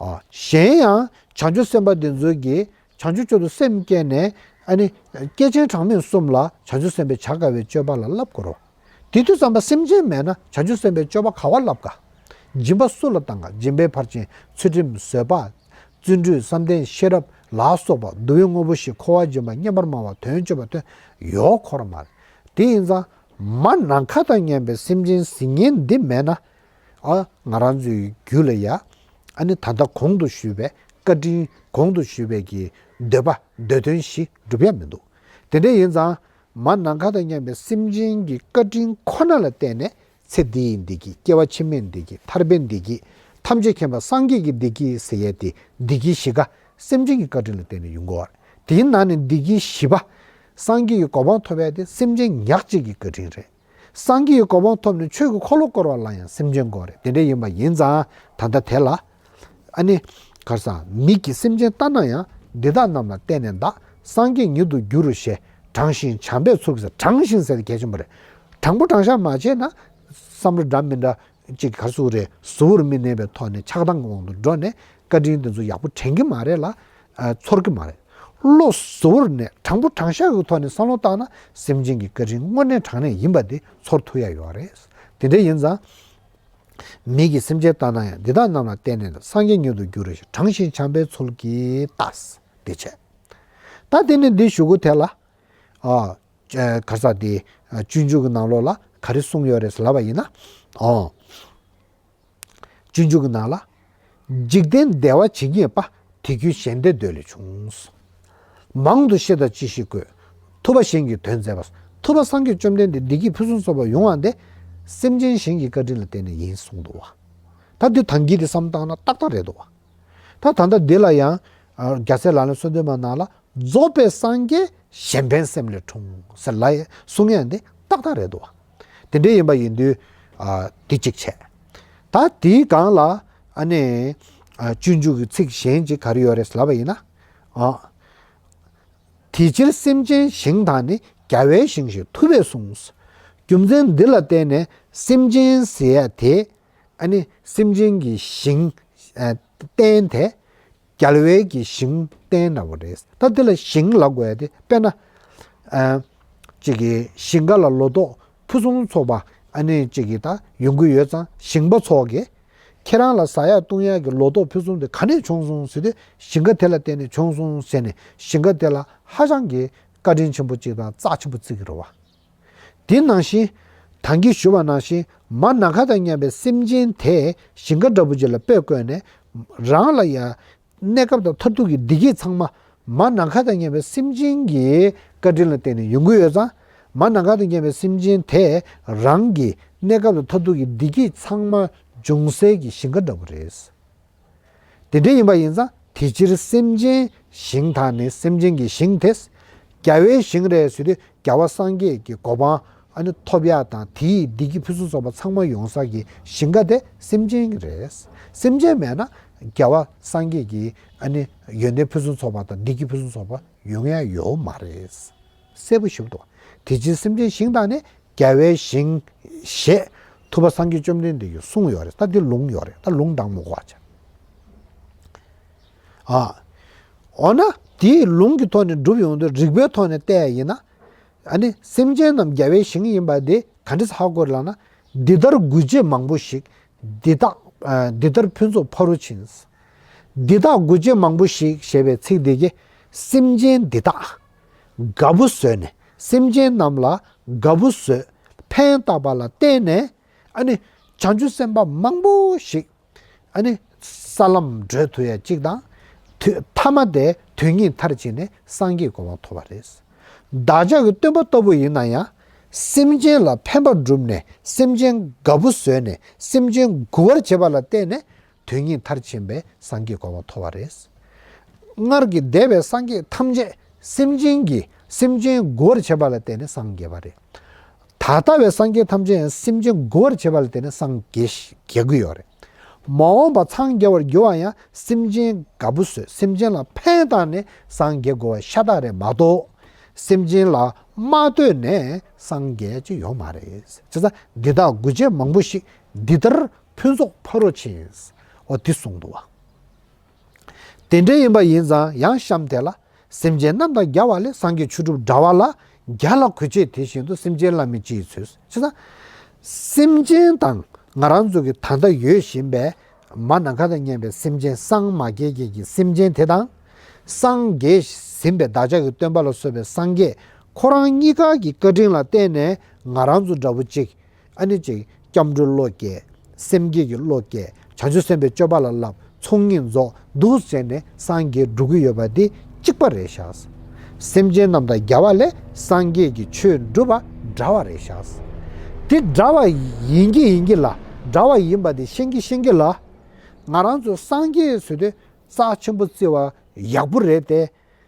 ཨ། གཞན་ཡང་བྱང་ཆུབ་སེམས་དཔའ་འདི་ཚོ་གིས་བྱང་ཆུབ་མཆོག་ཏུ་སེམས་བསྐྱེད་ནས། ཨ་ནི། སྐྱེས་ཆེན་གྲངས་མེད་གསུམ་ལ་བྱང་ཆུབ་སེམས་དཔའི་བྱ་དཀའ་བའི་སྤྱོད་པ་ལ་བསླབ་དགོས་རེད། དེ་དུས་ཙམ་པ་སེམས་ཅན་མེད་ན་བྱང་ཆུབ་སེམས་དཔའི་སྤྱོད་པ་ག་པར་བསླབ་ག་སྦྱིན་པ་སུ་ལ་བཏང་ག་སྦྱིན་པའི་ཕར་ཕྱིན་ཚུལ་ཁྲིམས་བཟོད་པ། བརྩོན་འགྲུས་བསམ་གཏན་ཤེས་རབ་ལ་སོགས་པ་བསྡུ་བའི་དངོས་པོ་བཞི་འཁོར་བ་སྦྱིན་པ་བསྙེན་པར་སྨྲ་བ་དོན་སྤྱོད་པ་སྟོན་ཡོད་ཁོ་ར་མ་རེད། དེ་ཡིན་ཙང་མ་ནམ་མཁའ་དང་མཉམ་པའི་སེམས་ཅན་ཟེར་མཁན་འདི་མེད་ན། ཨ། ང་རང་ཚོའི་རྒྱུད་ལ་ཡ། ཨ་ནི་ད་ལྟ་གོང་དུ་ཞུས་པའི་བཀའ་དྲིན། གོང་དུ་ཞུས་པའི་གི་འདོད་པ་འདོད་དོན་བཞི་འགྲུབ་ཡ་མི་འདུག་དེ་འདྲ་ཡིན་ཙང་། མ་ནམ་མཁའ་དང་མཉམ་པའི་སེམས་ཅན་གྱི་བཀའ་དྲིན་ཁོ་ན་ལ་བརྟེན་ནས་ཚེ་འདིའི་བདེ་སྐྱིད། སྐྱེ་བ་ཕྱི་མའི་བདེ་སྐྱིད། ཐར་པའི་བདེ་སྐྱིད། ཐམས་ཅད་མཁྱེན་པ་སངས་རྒྱས་ཀྱི་བདེ་སྐྱིད་ཟེར་ཡས་དེ་བདེ་སྐྱིད་བཞི་ཀ་སེམས་ཅན་གྱི་བཀའ་དྲིན་ལ་བརྟེན་ནས་ཡོང་གི་ཡོད་རེད། དེའི་ནང་ནས་བདེ་སྐྱིད་བཞི་པ། སངས་རྒྱས་ཀྱི་གོ་འཕང་ཐོབ་ཡས་དེ་སེམས་ཅན་ཉག་གཅིག་གི་བཀའ་དྲིན་རེད། སངས་རྒྱས་ཀྱི་གོ་འཕང་ཐོབ་ནས་ཆོས་ཀྱི་འཁོར་ལོ་བསྐོར་བ་ལ་ཡང་སེམས་ཅན་དགོས་རེད། དེ་འདྲ་ཡིན་པ་ཡིན་ཙང་ད་ལྟ་དེ་ལ། ཨ་ནི། ག་རེ་ཟེར། མིག་གིས་སེམས་ཅན་ལྟ་ན་ཡང་། འདི་དག་རྣམས་ལ་བརྟེན་ནས་བདག་སངས་རྒྱས་ཉིད་དུ་འགྱུར་རོ་ཞེས། དྲང་ཞིང་བྱམས་པས་ཚུར་གསོལ། དྲང་ཞིང་ཟེར་དེ་གལ་ཆེན་པོ་རེད། དྲང་པོ་དྲང་བཞག་མ་བྱས་ན། བསམ་བློ་འདྲ་མི་འདྲ་ཅིག་ག་རེ་ཟེར་དགོས་རེད། གཟུ་བོར་མི་གནས་པའི་ཐོག་ནས་ཆགས་སྡང་གི་དབང་དུ་འགྲོ་ནས་བཀའ་དྲིན་དེ་ཚོ་ཡག་པོ་དྲན་གྱི་མ་རེད་ལ། ཨ། ཚོར་གྱི་མ་རེད། བློ་གཟུ་བོར་ནས་དྲང་པོ་དྲང་བཞག་གི་ཐོག་ནས་བསམ་བློ་བཏང་ན་སེམས་ཅན་གྱི་བཀའ་དྲིན་དངོས་གནས་དྲང་གནས་ཡིན་པ་དེ་ཚོར་ཐུབ་ཡ་ཡོད་རེད། དེ་འདྲ་ཡིན་ཙང་། མི་གིས་སེམས་ཅན་བལྟ་ན་ཡང་འདི་དག་རྣམས་ལ་བརྟེན་ནས་སངས་རྒྱས་ཉིད་དུ་འགྱུར་རོ་ཞེས་དྲང་ཞིང་བྱམས་པའི་ཚུལ་གྱིས་བལྟ། དེ་བྱས། ད་དེ་ནི་འདི་ཞུ་གུ་དེ་ལ། ཨ། ག་ས་དེ། སྤྱོད་འཇུག་གི་ནང་ལོགས་ལ་ག་རེ་གསུངས་ཡོད་རེད་ལབ་པ་ཡིན་ན། ཨོ། སྤྱོད་འཇུག་གི་ནང་ལ། འཇིག་རྟེན་བདེ་བ་ཇི་སྙེད་པ། དེ་ཁྱོད་གཞན་བདེ་འདོད་ལས་བྱུང་། མང་དུ་བཤད་དང་ཅི་ཞིག་དགོས། ཐུབ་པ་གཞན་གྱི་དོན་མཛད་པ། ཐུབ་པ་སངས་རྒྱས་བཅོམ་ལྡན་འདས་བདེ་སྐྱིད་ཕུན་སུམ་ཚོགས་པ་ཡོང་བ་འདི། སེམས་ཅན་གཞན་གྱི་བཀའ་དྲིན་ལ་བརྟེན་ནས་ཡིན་གསུངས་འདུག་བ། ད་འདི་ཐང་གི་འདི་བསམ་བཏང་ན་ཏག་ཏག་རེད་འདུག་བ། ད་ད་ལྟ་འདི་ལ་ཡང་། རྒྱལ་སྲས་ལག་ལེན་གསོལ་འདེབས་མ་ནང་ལ། རྫོགས་པའི་སངས་རྒྱས་གཞན་ཕན་སེམས་ལས་འཁྲུངས་ཟེར་ལ་ཡ་གསུང་ཡ་འདི་ཏག་ཏག་རེད་འདུག་བ། དེ་འདྲ་ཡིན་པ་ཡིན་དུས། ཨ། འདི་གཅིག་བྱས། ད་དེའི་སྒང་ལ་ཨ་ནི། ཨ། སྤྱོད་འཇུག་གི་ཚིག་གཞན་གཅིག་ག་རེ་ཡོད་རེད་ལབ་པ་ཡིན་ན། ཨ། དེ་ཕྱིར་སེམས་ཅན་ཞིང་དང་ནི། རྒྱལ་བའི་ཞིང་ཞེས་ཐུབ་པས་གསུངས། རྒྱུ་མཚན་འདི་ལ་བརྟེན་ནས་སེམས་ཅན་ཟེར་ཡ་དེ། ཨ་ནི་སེམས་ཅན་གྱི་ཞིང་། ཨ། རྟེན་དེ། རྒྱལ་བའི་གི་ཞིང་རྟེན་འདྲ་བོ་རེད། ད་འདི་ལ་ཞིང་ལབ་དགོས་ཡ་དེ་དཔེར་ན། ཨ། གཅིག་གི་ཞིང་ཁ་ལ་ལོ་ཏོག་ཕུན་སུམ་ཚོགས་པ་ཨ་ནི་གཅིག་གི་ད་ཡོང་གི་ཡོད་ཙང་ཞིང་པ་ཚོ་གིས་ཁྱེད་རང་ལ་ཟ་ཡ་བཏུང་ཡ་གི་ལོ་ཏོག་ཕུན་སུམ་དེ་ག་ནས་བྱུང་སོང་ཟེར་དུས་ཞིང་ཁ་དེ་ལ་བརྟེན་ནས་བྱུང་སོང་ཟེར་ནས་ཞིང་ཁ་དེ་ལ་ཧ་ཅང་གི་བཀའ་དྲིན་ཆེན་པོ་གཅིག་དང་རྩ་ཆེན་པོ་བརྩི་གི་རེད་བ། དེ་ནང་བཞིན། ད་གིན་ཞུ་བ་ནང་བཞིན་མ་ནམ་མཁའ་དང་མཉམ་པའི་སེམས་ཅན་དེ་ཞིང་ཁ་འདྲ་པོ་ཅིག་ལ་དཔེ་བཀོད་ནས་རང་ལ་ཡང་གནས་སྐབས་དང་མཐར་ཐུག་གི་བདེ་སྐྱིད་ཚང་མ་མ་ནམ་མཁའ་དང་མཉམ་པའི་སེམས་ཅན་གྱི་བཀའ་དྲིན་ལ་བརྟེན་ནས་ཡོང་གི་ཡོད་ཙང་། མ་ནམ་མཁའ་དང་མཉམ་པའི་སེམས་ཅན་དེ་རང་གི་གནས་སྐབས་དང་མཐར་ཐུག་གི་བདེ་སྐྱིད་ཚང་མ་འབྱུང་སའི་གི་ཞིང་ཁ་འདྲ་པོ་རེད། དེ་འདྲ་ཡིན་པ་ཡིན་ཙང་དེ་ཕྱིར་སེམས་ཅན་ཞིང་དང་ནི་སེམས་ཅན་གྱི་ཞིང་དེ། རྒྱལ་བའི་ཞིང་རེད་ཟེར་དུས་རྒྱལ་བ་སངས་རྒྱས་ཀྱི་གོ་འཕང་ཨ་ནི་ཐོབ་ཡག་དང་དེའི་བདེ་སྐྱིད་ཕུན་སུམ་ཚོགས་པ་ཚང་མ་ཡོང་ས་གི་ཞིང་ཁ་དེ་སེམས་ཅན་གྱི་རེད། སེམས་ཅན་མེད་ན་རྒྱལ་བ་སངས་རྒྱས་ཀྱི་ཨ་ནི་ཡོན་ཏན་ཕུན་སུམ་ཚོགས་པ་དང་བདེ་སྐྱིད་ཕུན་སུམ་ཚོགས་པ་ཡོང་ཡ་ཡོད་མ་རེད། གསལ་པོ་ཞིག་འདུག་དེ་ཕྱིར་སེམས་ཅན་ཞིང་དང་ནི། རྒྱལ་བའི་ཞིང་། ཞེས་ཐུབ་པ་སངས་རྒྱས་བཅོམ་ལྡན་འདས་ཀྱིས་གསུངས་ཡོད་རེད། ད་འདི་ལུང་ཡོད་རེད། ད་ལུང་དང་མོ་གོ་བ་བྱ། ཨ། འོ་ན་དེའི་ལུང་གི་ཐོག་ནས་སྒྲུབ་ཡོང་དུས་རིགས་པའི་ཐོག་ནས་བལྟས་ཡིན་ན། ཨ་ནི་སེམས་ཅན་རྣམས་རྒྱལ་བའི་ཞིང་ཡིན་པ་དེ་ག་འདྲས་ཧ་གོ་རེད་ལབ་ན། འདི་ལྟར་དགོས་བྱེད་མང་པོ་ཞིག་འདི་དག་ཨ། འདི་ལྟར་ཕུན་ཚོགས་ཕ་རོལ་ཕྱིན། འདི་དག་དགོས་བྱེད་མང་པོ་ཞིག་ཞེས་པའི་ཚིག་འདི་གིས་སེམས་ཅན་འདི་དག་དགའ་པོ་བཟོས་ནས་སེམས་ཅན་རྣམས་ལ་དགའ་པོ་བཟོས་ཕན་བཏགས་པ་ལ་བརྟེན་ནས་ཨ་ནི་བྱང་ཆུབ་སེམས་དཔའ་མང་པོ་ཞིག་ཨ་ནི་ས་ལམ་བགྲོད་ཐུབ་ཡ་གཅིག་དང་། དུས་ཐ་མ་དེ་དོན་གཉིས་མཐར་ཕྱིན་ནས་སངས་རྒྱས་གོ་འཕང་ཐོབ་པ་རེད། བདག་ཅག་གི་སྟོན་པ་ལྟ་བུ་ཡིན་ན་ཡང་སེམས་ཅན་ལ་ཕན་པ་བསྒྲུབས་ནས་སེམས་ཅན་དགའ་པོ་བཟོས་ནས་སེམས་ཅན་མགུ་བར་བྱེད་པ་ལ་བརྟེན་ནས་དོན་གཉིས་མཐར་ཕྱིན་པའི་སངས་རྒྱས་གོ་འཕང་ཐོབ་པ་རེད། སྔར་གྱི་འདས་པའི་སངས་རྒྱས་ཐམས་ཅད་སེམས་ཅན་གྱིས་སེམས་ཅན་མགུ་བར་བྱེད་པ་ལ་བརྟེན་ནས་སངས་རྒྱས་པ་རེད། ད་ལྟ་བའི་སངས་རྒྱས་ཐམས་ཅད་ཡང་སེམས་ཅན་མགུ་བར་བྱེད་པ་ལ་བརྟེན་ནས་སངས་རྒྱས་རྒྱས་ཀྱི་ཡོད་རེད། མ་འོངས་པ་སངས་རྒྱས་པར་འགྱུར་བ་ཡང་སེམས་ཅན་དགའ་པོ་བཟོས་སེམས་ཅན་ལ་ཕན་བཏགས་ནས་སངས་རྒྱས་དགོས་པ་ཤ་སྟག་རེད་མ་གཏོགས། སེམས་ཅན་ལ་མ་ལྟོས་ནས་སངས་རྒྱས་ཀྱི་ཡོད་མ་རེད། བྱས་ཙང་འདི་དག་དགོས་བྱེད་མང་པོ་ཞིག་འདི་ལྟར་ཕུན་ཚོགས་ཕ་རོལ་ཕྱིན། འོ་འདི་གསུངས་འདུག་བ། དེ་འདྲ་ཡིན་པ་ཡིན་ཙང་ཡང་གཤམ་དེ་ལ། སེམས་ཅན་རྣམས་དང་རྒྱལ་བ་ལས། སངས་རྒྱས་ཆོས་སྒྲུབ་འདྲ་བ་ལ། རྒྱལ་ལ་གུས་བྱེད་དེ་བཞིན་དུ། སེམས་ཅན་ལ་མི་ཕྱེ་ཡི་ཚུལ། བྱས་ཙང་། སེམས་ཅན་དང་ང་རང་ཚོ་གི་ད་ལྟ་ཡོད་བཞིན་པའི་མ་ནམ་མཁའ་དང་མཉམ་པའི་སེམས་ཅན་སངས་མ་རྒྱས་མཁན་གྱི་སེམས་ཅན་དེ་དང་། སངས་རྒྱས་ཟིན་པའི་བདག་ཅག་གི་སྟོན་པ་ལ་སོགས་པའི་སངས་རྒྱས་ཁོ་རང་གཉིས་ཀ་གི་བཀའ་དྲིན་ལ་བརྟེན་ནས་ང་རང་ཚོ་འདྲ་བོ་གཅིག་ཨ་ནི་ཅིག་སྐྱབས་འགྲོའི་བློ་སྐྱེས། སེམས་བསྐྱེད་ཀྱི་བློ་སྐྱེས། བྱང་ཆུབ་སེམས་དཔའི་སྤྱོད་པ་ལ་བསླབ། ཚོགས་གཉིས་རྫོགས། འདུག་བྱས་ནས་སངས་རྒྱས་འགྲོ་གི་ཡོད་པ་འདི་གཅིག་པ་རེད་ཤག་སེམས་ཅན་རྣམས་དང་རྒྱལ་བ་ལས། སངས་རྒྱས་ཀྱི་ཆོས་སྒྲུབ་པ་འདྲ་བ་རེད་ཤག་དེ་འདྲ་བ་ཡིན་གྱི་ཡིན་གྱི་ལ། འདྲ་བ་ཡིན་པ་དེ་ཤེས་ཀྱི་ཤེས་ཀྱི་ལ། ང་རང་ཚོ་སངས་རྒྱས་ཟེར་དུས་རྩ་ཆེན་པོ་བརྩི་བ་ཡག་པོ་རེད་དེ།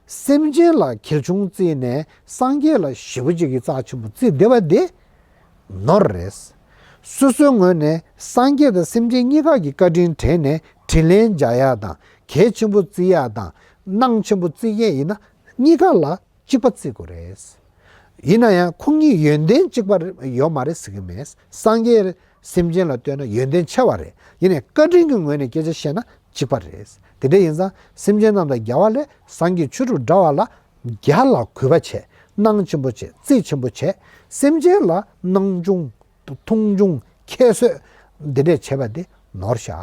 སེམས་ཅན་ལ་གལ་ཆུང་བརྩིས་ནས་སངས་རྒྱས་ལ་ཞེ་པོ་ཅིག་གི་རྩ་ཆེན་པོ་བརྩིས་བསྡད་པ་དེ་ནོར་རེད། སོ་སོའི་ངོས་ནས་སངས་རྒྱས་དང་སེམས་ཅན་གཉིས་ཀ་གི་བཀའ་དྲིན་དྲན་ནས་དྲིན་ལན་འཇལ་ཡག་དང་གལ་ཆེན་པོ་བརྩི་ཡག་དང་སྣང་ཆེན་པོ་བརྩི་ཡས་ཡིན་ན་གཉིས་ཀ་ལ་གཅིག་པ་བརྩི་དགོས་རེད། ཡིན་ན་ཡང་ཁོང་གཉིས་ཡོན་ཏན་གཅིག་པ་ཡོད་མ་རེད་ཟེར་གྱི་མེད། སངས་རྒྱས་སེམས་ཅན་ལ་ལྟོས་ན་ཡོན་ཏན་ཆེ་བ་རེད། ཡིན་ནའི་བཀའ་དྲིན་གྱི་ངོས་ནས་སྐད་ཆ་བཤད་ན་ གཅིག་པ་རེད། དེ་འདྲ་ཡིན་ཙང་སེམས་ཅན་རྣམས་དང་རྒྱལ་བ་ལས། སངས་རྒྱས་ཆོས་དྲུག་འདྲ་བ་ལ། རྒྱལ་ལ་གུས་པ་བྱས། གནང་ཆེན་པོ་བྱས། བརྩི་ཆེན་པོ་བྱས། སེམས་ཅན་ལ་གནང་ཆུང་། འཐུང་ཆུང་། ཁྱད་གསོད། འདི་འདྲས་བྱས་པ་དེ་ནོར་ཤག་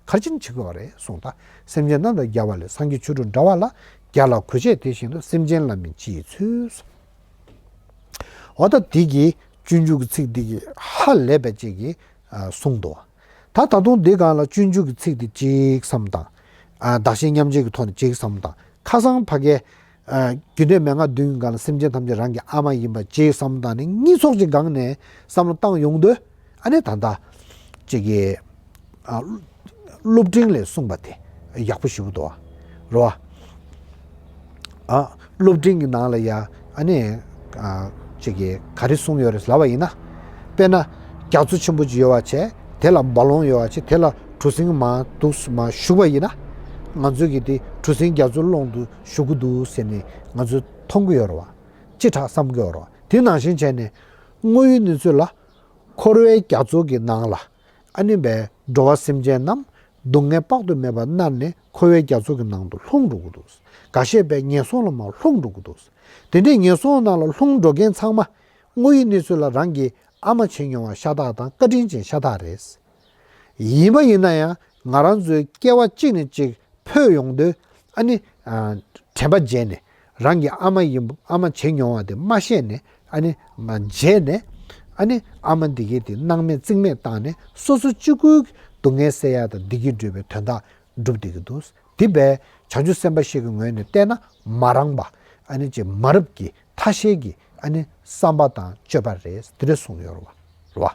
ཁར་ཕྱིན་བྱེད་དགོས་པ་རེད་གསུངས། ད་སེམས་ཅན་རྣམས་དང་རྒྱལ་བ་ལས། སངས་རྒྱས་ཆོས་དྲུག་འདྲ་བ་ལ། རྒྱལ་ལ་གུས་བྱས་དེ་བཞིན་དུ། སེམས་ཅན་ལ་མིན་སྤྱི་ཡི་ཚུལ། འོ་ད་འདི་གི་སྤྱོད་འཇུག་གི་ཚིག་འདི་གི་ཧ་ལས་པའི་ཅིག་གི་གསུངས་འདུག་ད་ད་དུང་འདི་སྒང་ལ་སྤྱོད་འཇུག་གི་ཚིག་འདི་ཅིག་བསམ་བཏང་། བདག་གཞན་མཉམ་བརྗེ་གི་ཐོག་ནས་ཅིག་བསམ་བཏང་། ཁ་སང་ཕ་གའི་རྒྱུད་སྡེ་མན་ངག་བདུན་གྱི་སྒང་ལ་སེམས་ཅན་ཐམས་ཅད་རང་གི་ཨ་མ་ཡིན་པ་ཅིག་བསམ་བཏང་ནས། གཉིས་ཚོགས་ཀྱི་སྒང་ནས་བསམ་བློ་བཏང་ཡོང་དུས། ཨ་ནི་ད་ལྟ་ཅིག་གི་ཨ། སློབ་འབྲིང་ལས་གསུངས་པ་དེ་ཡག་པོ་ཞེ་པོ་འདུག་བ། རེད་བ། ཨ། སློབ་འབྲིང་གི་ནང་ལ་ཡ། ཨ་ནི། ཨ། ཅིག་གི་ག་རེ་གསུངས་ཡོད་རེད་ལབ་པ་ཡིན་ན། དཔེར་ན། རྒྱ་མཚོ་ཆེན་པོ་ཅིག་ཡོད་པ་བྱས། དེ་ལ་རྦ་ཀློང་ཡོད་པ་བྱས། དེ་ལ་གྲུ་གཟིངས་མར་འདུག་མར་ཞུགས་པ་ཡིན་ན། ང་ཚོ་གིས་དེ་གྲུ་གཟིངས་རྒྱ་མཚོའི་ཀློང་དུ་ཞུགས་ཀྱི་འདུག་ཟེར་ནས་ང་ཚོས་མཐོང་གི་ཡོད་རེད་བ། ཅི་དྲག་བསམ་གྱི་ཡོད་རེད་བ། དེ་ནང་བཞིན་བྱས་ནས། དངོས་ཡོད་གནས་ཚུལ་ལ། འཁོར་བའི་རྒྱ་མཚོ་གི་ནང་ལ། ཨ་ནི་བས་འགྲོ་བ་སེམས་ཅན་རྣམས་སྡུག་བསྔལ་དཔག་ཏུ་མེད་པ་མནར་ནས་འཁོར་བའི་རྒྱ་མཚོ་གི་ནང་དུ་ལྷུང་འགྲོ་གི་འདུག་འགའ་ཤས་བས་ངན་སོང་ལ་མར་ལྷུང་འགྲོ་གི་འདུག་དེ་འདྲའི་ངན་སོང་ནང་ལ་ལྷུང་འགྲོ་མཁན་ཚང་མ། དངོས་ཡོད་གནས་ཚུལ་ལ་རང་གི་ཨ་མ་བྱེད་མྱོང་བ་ཤ་སྟག་དང་བཀའ་དྲིན་ཅན་ཤ་སྟག་རེད། ཡིན་པ་ཡིན་ན་ཡང་། ང་རང་ཚོའི་སྐྱེ་བ་གཅིག་ནས་གཅིག་འཕོས་ཡོང་དུས། ཨ་ནི། ཨ། དྲན་པ་བརྗེད་ནས། རང་གི་ཨ་མ་ཡིན། ཨ་མ་བྱེད་མྱོང་བ་དེ་མ་ཤེས་ནས། ཨ་ནི། མ་བརྗེད་ནས། ཨ་ནི། ཨ་མ་འདི་གས་དེ་སྣང་མེད་རྩིས་མེད་བཏང་ནས། སོ་སོ་གཅིག་པུའི་སྡུག་བསྔལ་སེལ་ཡ་དང་བདེ་སྐྱིད་སྒྲུབ་པའི་དོན་དག་སྒྲུབ་བསྡད་ཀྱི་འདུག་དེ་བས་བྱང་ཆུབ་སེམས་དཔའ་ཞིག་གི་ངོས་ནས་བལྟས་ན། མ་རངས་པ། ཨ་ནི་ཅིག་མ་རབས་ཀྱི་ཐ་ཤལ་གྱི། ཨ་ནི་བསམ་པ་དང་སྤྱོད་པ་རེད། དེ་འདྲ་གསུངས་ཡོད་རེད་བ། རེད་བ།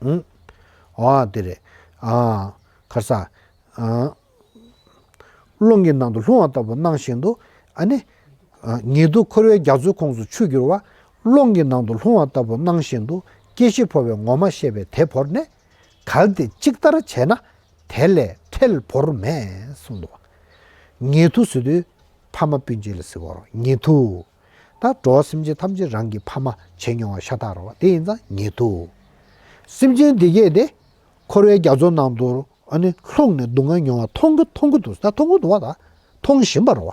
ཨང་། ཨ། དེ་རེད། ཨ། ཁར་ས། ཨ། རླུང་གི་ནང་དུ་ལྷུང་བ་ལྟ་བུ་སྣང་བཞིན་དུ། ཨ་ནི། ཨ། ཉིད་དུ་འཁོར་བའི་རྒྱ་མཚོའི་ཁོངས་སུ་ཆུད་གྱུར་པ། རླུང་གི་ནང་དུ་ལྷུང་བ་ལྟ་བུ་སྣང་བཞིན་དུ། སྐྱེ་ཤི་འཕོ་བའི་ངོ་མ་ཤེས་པས་དེ་བོར་ནས། གལ་ཏེ་ཅིག་ལྟར་བྱས་ན། དེ་ལས་ཁྲེལ་བོར་མེད་གསུངས་འདུག་ཉེ་དུ་ཟེར་དུས་ཕ་མ་སྤུན་མཆེད་ལ་ཟེར་བ་རེད། ཉེ་དུ། ད་འགྲོ་བ་སེམས་ཅན་ཐམས་ཅད་རང་གི་ཕ་མ་བྱེད་མྱོང་བ་ཤ་སྟག་རེད་བ། དེ་ཡིན་ཙང་ཉེ་དུ། སེམས་ཅན་འདི་གས་དེ་འཁོར་བའི་རྒྱ་མཚོ་ནང་དུ། ཨ་ནི་ལྷུང་ནས་སྡུག་བསྔལ་མྱོང་བ་མཐོང་གི་མཐོང་གི་འདུག་ད་མཐོང་གི་འདུག་བ། ད་མཐོང་བཞིན་པ་རེད་བ།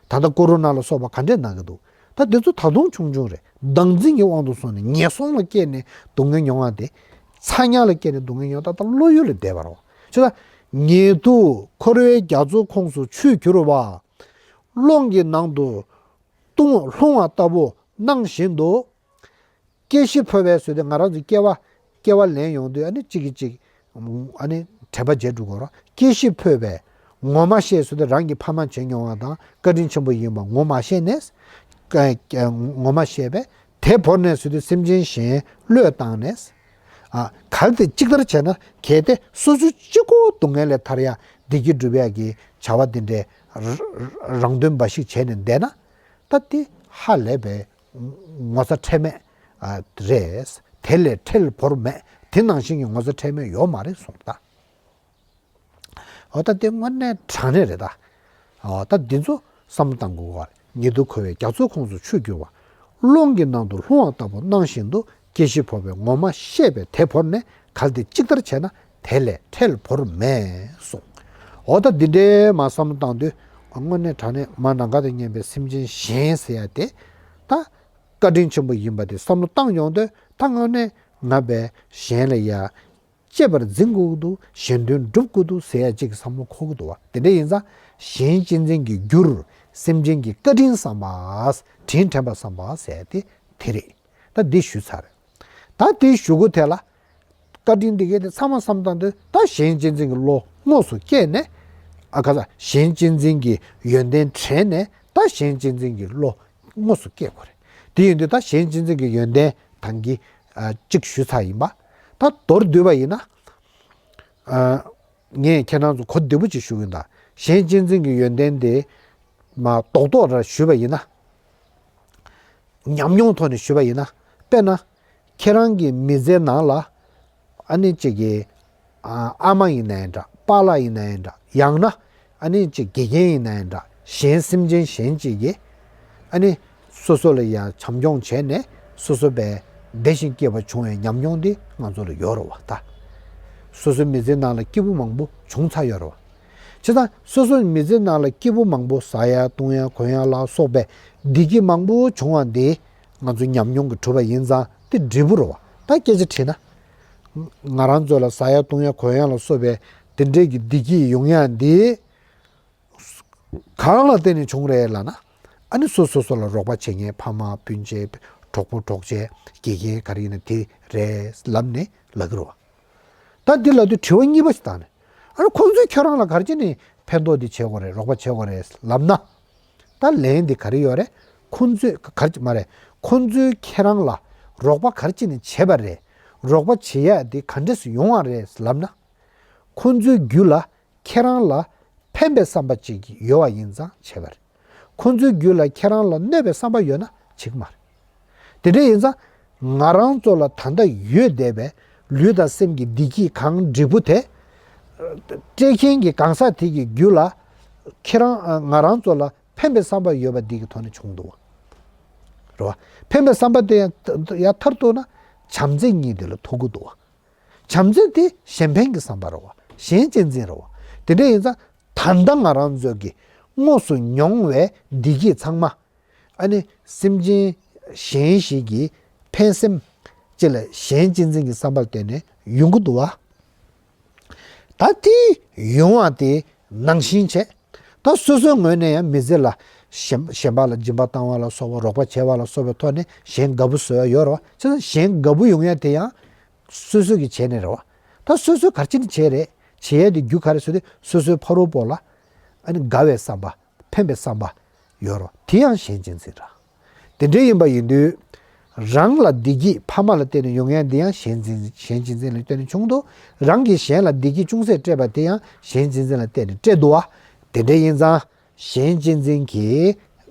ད་ལྟ་ཀོ་རོ་ན་ལ་སོགས་པ་ག་འདྲས་ན་གི་འདུག་ད་འདི་ཚོ་ད་དུང་ཆུང་ཆུང་རེད། བདག་འཛིན་གྱི་དབང་དུ་སོང་ནས་ངན་སོང་ལ་སྐྱེས་ནས་སྡུག་བསྔལ་མྱོང་བ་དེ། ཚ་དམྱལ་ལ་སྐྱེས་ནས་སྡུག་བསྔལ་མྱོང་ད་ལྟ་བློ་ཡུལ་ལས་འདས་པ་རེད། ཅེས་ད། ཉེ་དུ་འཁོར་བའི་རྒྱ་མཚོའི་ཁོངས་སུ་ཆུད་གྱུར་པ། རླུང་གི་ནང་དུ་ལྟུང་ལྷུང་བ་ལྟ་བུ་སྣང་བཞིན་དུ། སྐྱེ་ཤི་འཕོ་བའི་ཟེར་དུས་ང་རང་ཚོའི་སྐྱེ་བ། སྐྱེ་བ་ལེན་ཡོང་དུས་ཨ་ནི་གཅིག་གིས་གཅིག་ཨ་ནི་དྲན་པ་བརྗེད་འགྲོ་གི་རེད། སྐྱེ་ཤི་འཕོ་བའི་ངོ་མ་ཤེས་ཟེར་དུས་རང་གི་ཕ་མ་བྱེད་མྱོང་བ་དང་བཀའ་དྲིན་ཆེན་པོ་ཡིན་པ་ངོ་མ་ཤེས་ནས། ཀ་ཀ་ངོ་མ་ཤེས་པས་དེ་བོར་ནས་ཟེར་དུས་སེམས་ཅན་གཞན་བློས་བཏང་ནས། ཨ། གལ་ཏེ་ཅིག་ལྟར་བྱས་ན། གལ་ཏེ་སོ་སོ་གཅིག་པོ་སྡུག་བསྔལ་ལས་ཐར་ཡ། བདེ་སྐྱིད་སྒྲུབ་ཡ་གི་བྱ་བ་འདི་འདྲའི་ར་ར་རང་དོན་འབའ་ཞིག་བྱས་ནས་བསྡད་ན། ད་དེ་ཧ་ལས་པའི་ངོ་ཚ་ཁྲེལ་མེད། ཨ། རེད། དེ་ལས་ཁྲེལ་བོར་མེད། དེ་ནང་བཞིན་གྱི་ངོ་ཚ་ཁྲེལ་མེད་ཡོད་མ་རེད་གསུངས་ད། འོ་ད་དེ་དངོས་གནས་དྲང་གནས་རེད་ད། འོ་ད་འདི་ཚོ་བསམ་བློ་བཏང་དགོས་པ་རེད། ཉེ་དུ་འཁོར་བའི་རྒྱ་མཚོའི་ཁོངས་སུ་ཆུད་གྱུར་པ། རླུང་གི་ནང་དུ་ལྷུང་བ་ལྟ་བུ་སྣང་བཞིན་དུ། སྐྱེ་ཤི་འཕོ་བའི་ངོ་མ་ཤེས་པས་དེ་བོར་ནས། གལ་ཏེ་ཅིག་ལྟར་བྱས་ན། དེ་ལས་ཁྲེལ་བོར་མེད་གསུངས། འོ་ད་འདི་འདྲའི་མར་བསམ་བློ་བཏང་དུས། དངོས་གནས་དྲང་གནས་མར་ནམ་མཁའ་དང་མཉམ་པའི་སེམས་ཅན་གཞན་ཟེར་ཡ་དེ། ད་བཀའ་དྲིན་ཆེན་པོ་ཡིན་པ་དེ་བསམ་བློ་བཏང་ཡོང་དུས། ད་དངོས་གནས་ང་བས་གཞན་ལ་ཡ་གཅེས་པར་འཛིན་དགོས་ཀྱི་འདུག་གཞན་དོན་སྒྲུབ་དགོས་འདུག་ཟེར་ཡ་གཅིག་གི་བསམ་བློ་འཁོར་གྱི་འདུག་བ། དེ་འདྲ་ཡིན་ཙང་གཞན་གཅེས་འཛིན་གྱི་རྒྱུར་སེམས་ཅན་གྱི་བཀའ་དྲིན་བསམ་པ། དྲིན་དྲན་པ་བསམ་པ་ཟེར་ཡ་དེ་དེ་རེད། ད་འདི་ཞུས་ཚར། ད་དེ་ཞུ་གོ་དེ་ལ། བཀའ་དྲིན་འདི་གས་དེ་ཚང་མ་བསམ་བཏང་དུས། ད་གཞན་གཅེས་འཛིན་གྱི་བློ་དངོས་སུ་སྐྱེས་ནས། ཨ་ཁ་ས། གཞན་གཅེས་འཛིན་གྱི་ཡོན་ཏན་དྲན་ནས། ད་གཞན་གཅེས་འཛིན་གྱི་བློ་དངོས་སུ་སྐྱེ་དགོས་རེད། དེ་ཡིན་དུས་ད་གཞན་གཅེས་འཛིན་གྱི་ཡོན་ཏན་ད་གིན་ཨ་གཅིག་ཞུས་ཚར་ཡིན་པ། ད་མདོར་བསྡུས་པ་ཡིན་ན། ཨ། ངས་ཁྱེད་རང་ཚོ་གོ་བདེ་པོ་ཅིག་ཞུ་གི་ཡིན་ད། གཞན་གཅེས་འཛིན་གྱི་ཡོན་ཏན་དེ་མར་རྡོག་རྡོག་ར་ཞུས་པ་ཡིན་ན། ཉམས་མྱོང་ཐོག་ནས་ཞུས་པ་ཡིན་ན། དཔེར་ན། ཁྱེད་རང་གི་མི་ཚེ་ནང་ལ། ཨ་ནི་གཅིག་གི། ཨ། ཨ་མ་ཡིན་ན་ཡང་འདྲ། པཱ་ལགས་ཡིན་ན་ཡང་འདྲ། ཡང་ན། ཨ་ནི་གཅིག་དགེ་རྒན་ཡིན་ན་ཡང་འདྲ། གཞན་སེམས་ཅན་གཞན་གཅིག་གིས། ཨ་ནི་སོ་སོ་ལ་ཡ་བྱམས་སྐྱོང་བྱས་ནས། སོ་སོ་བས་ བདེ་ཞིང་སྐྱིད་པ་བྱུང་བའི་ཉམས་མྱོང་དེ་ང་ཚོ་ལ་ཡོད་རེད་བ་ད། སོ་སོའི་མི་ཚེའི་ནང་ལ་སྐྱིད་པོ་མང་པོ་བྱུང་ཚར་ཡོད་རེད་བ། བྱས་ཙང་སོ་སོའི་མི་ཚེའི་ནང་ལ་སྐྱིད་པོ་མང་པོ་ཟ་ཡ་བཏུང་ཡ་གོན་ཡ་ལ་སོགས་པའི་བདེ་སྐྱིད་མང་པོ་བྱུང་བ་འདི་ང་ཚོ་ཉམས་མྱོང་གིས་གྲུབ་པ་ཡིན་ཙང་དེ་འབྲས་བུ་རེད་བ། ད་སྐད་ཆ་དྲིས་ན། ང་རང་ཚོ་ལ་ཟ་ཡ་བཏུང་ཡ་གོན་ཡ་ལ་སོགས་པའི་དེ་འདྲའི་གི་བདེ་སྐྱིད་ཡོང་ཡ་འདི། གང་ལ་བརྟེན་ནས་བྱུང་རེད་ལབ་ན། ཨ་ནི་སོ་སོ་སོ་ལ་རོགས་པ་བྱེད་མཁན་ཕ་མ་སྤུན་མཆེད་གྲོགས་པོ་གྲོགས་མཆེད་དགེ་རྒན་ག་རེ་ཡིན་ན་དེ་རེད་ལབ་ནས་ལབ་ཀྱི་རེད་བ། ད་འདི་ལབ་དུས་དྲི་བ་གཉིས་པ་ཞིག་བཏང་ནས། ཨ་ནི་ཁོང་ཚོས་ཁྱོད་རང་ལ་ག་རེ་བྱས་ནས་ཕན་ཐོགས་འདི་བྱེད་དགོས་རེད་རོགས་པ་བྱེད་དགོས་རེད་ལབ་ན། ད་ལན་འདི་ག་རེ་ཡོད་རེད། ཁོང་ཚོས་ག་རེ་བྱས་མ་རེད། ཁོང་ཚོས་ཁྱེད་རང་ལ་རོགས་པ་ག་རེ་བྱས་ནས་བྱས་པ་རེད། རོགས་པ་བྱེད་ཡ་འདི་ག་འདྲས་སུ་ཡོང་བ་རེད་ལབ་ན། ཁོང་ཚོའི་རྒྱུད་ལ་ཁྱེད་རང་ལ་ཕན་པའི་བསམ་པ་ཅིག་ཡོད་པ་ཡིན་ཙང་བྱས་པ་རེད། ཁོང་ཚོའི་རྒྱུད་ལ་ཁྱེད་རང་ལ་གནོད་པའི་བསམ་པ་ཡོད་ན་བྱེད་ཀྱི་མ་རེད། དེ་འདྲ་ཡིན་ཙང་ང་རང་ཚོ་ལ་ད་ལྟ་ཡོད་བསྡད་པའི་ལུས་དང་སེམས་ཀྱི་བདེ་སྐྱིད་གང་འབྲས་བུ་དེ། སྤྲད་མཁན་གྱི་གང་ཟག་དེ་གི་རྒྱུད་ལ་ཁྱེད་རང་ང་རང་ཚོ་ལ་ཕན་པའི་བསམ་པ་ཡོད་པ་འདི་གི་ཐོག་ནས་བྱུང་འདུག་བ། རེད་བ། ཕན་པའི་བསམ་པ་དེ་ཡང་ཡང་མཐར་གཏུགས་ན་བྱམས་བརྩེ་གཉིས་དེ་ལ་ཐུག་གི་འདུག་བ། བྱམས་བརྩེ་དེ་གཞན་ཕན་གྱི་བསམ་པ་རེད་བ། གཞན་གཅེས་འཛིན་རེད་བ། དེ་འདྲ་ཡིན་ཙང་ད་ལྟ་ང་རང་ཚོ་གི་དངོས་སུ་མྱོང་བའི་བདེ་སྐྱིད་ཚང་མ། ཨ་ནི་སེམས་ཅན་གཞན་ཞིག་གི་ཕན་སེམས་ཅིག་ལ་གཞན་གཅེས་འཛིན་གྱི་བསམ་པ་བརྟེན་ནས་ཡོང་གི་འདུག་བ། ད་དེ་ཡོང་བ་དེ་ནང་བཞིན་བྱས། ད་སོ་སོའི་ངོས་ནས་ཡང་མི་ཚེ་ལ་གཞན་གཞན་པ་ལ་སྦྱིན་པ་བཏང་བ་ལ་སོགས་པ་རོགས་པ་བྱས་པ་ལ་སོགས་པའི་ཐོག་ནས་གཞན་དགའ་པོ་བཟོ་ཡ་ཡོད་རེད་བ། བྱས་ཙང་གཞན་དགའ་པོ་ཡོང་ཡ་དེ་ཡང་སོ་སོ་གིས་བྱས་ནས་རེད་བ། ད་སོ་སོས་ག་རེ་བྱས་ནས་བྱས་རེད། བྱས་ཡ་དེ་རྒྱུ་ག་རེ་ཟེར་དུས་སོ་སོའི་ཕ་རོལ་པོ་ལ་ཨ་ནི་དགའ་བའི་བསམ་པ། ཕན་པའི་བསམ་པ་ཡོད་རེད། དེ་ཡང་གཞན་གཅེས་འཛིན་རེད། དེ་འདྲ་ཡིན་པ་ཡིན་དུས། རང་ལ་བདེ་སྐྱིད་ཕ་མ་ལ་བརྟེན་ནས་ཡོང་ཡ་འདི་ཡང་གཞན་འཛིན་གཞན་གཅེས་འཛིན་ལ་བརྟེན་ནས་བྱུང་འདུག་རང་གིས་གཞན་ལ་བདེ་སྐྱིད་ཅུང་ཟད་སྤྲད་པ་དེ་ཡང་གཞན་གཅེས་འཛིན་ལ་བརྟེན་ནས་སྤྲད་འདུག་བ། དེ་འདྲ་ཡིན་ཙང་གཞན་གཅེས་འཛིན་གྱི་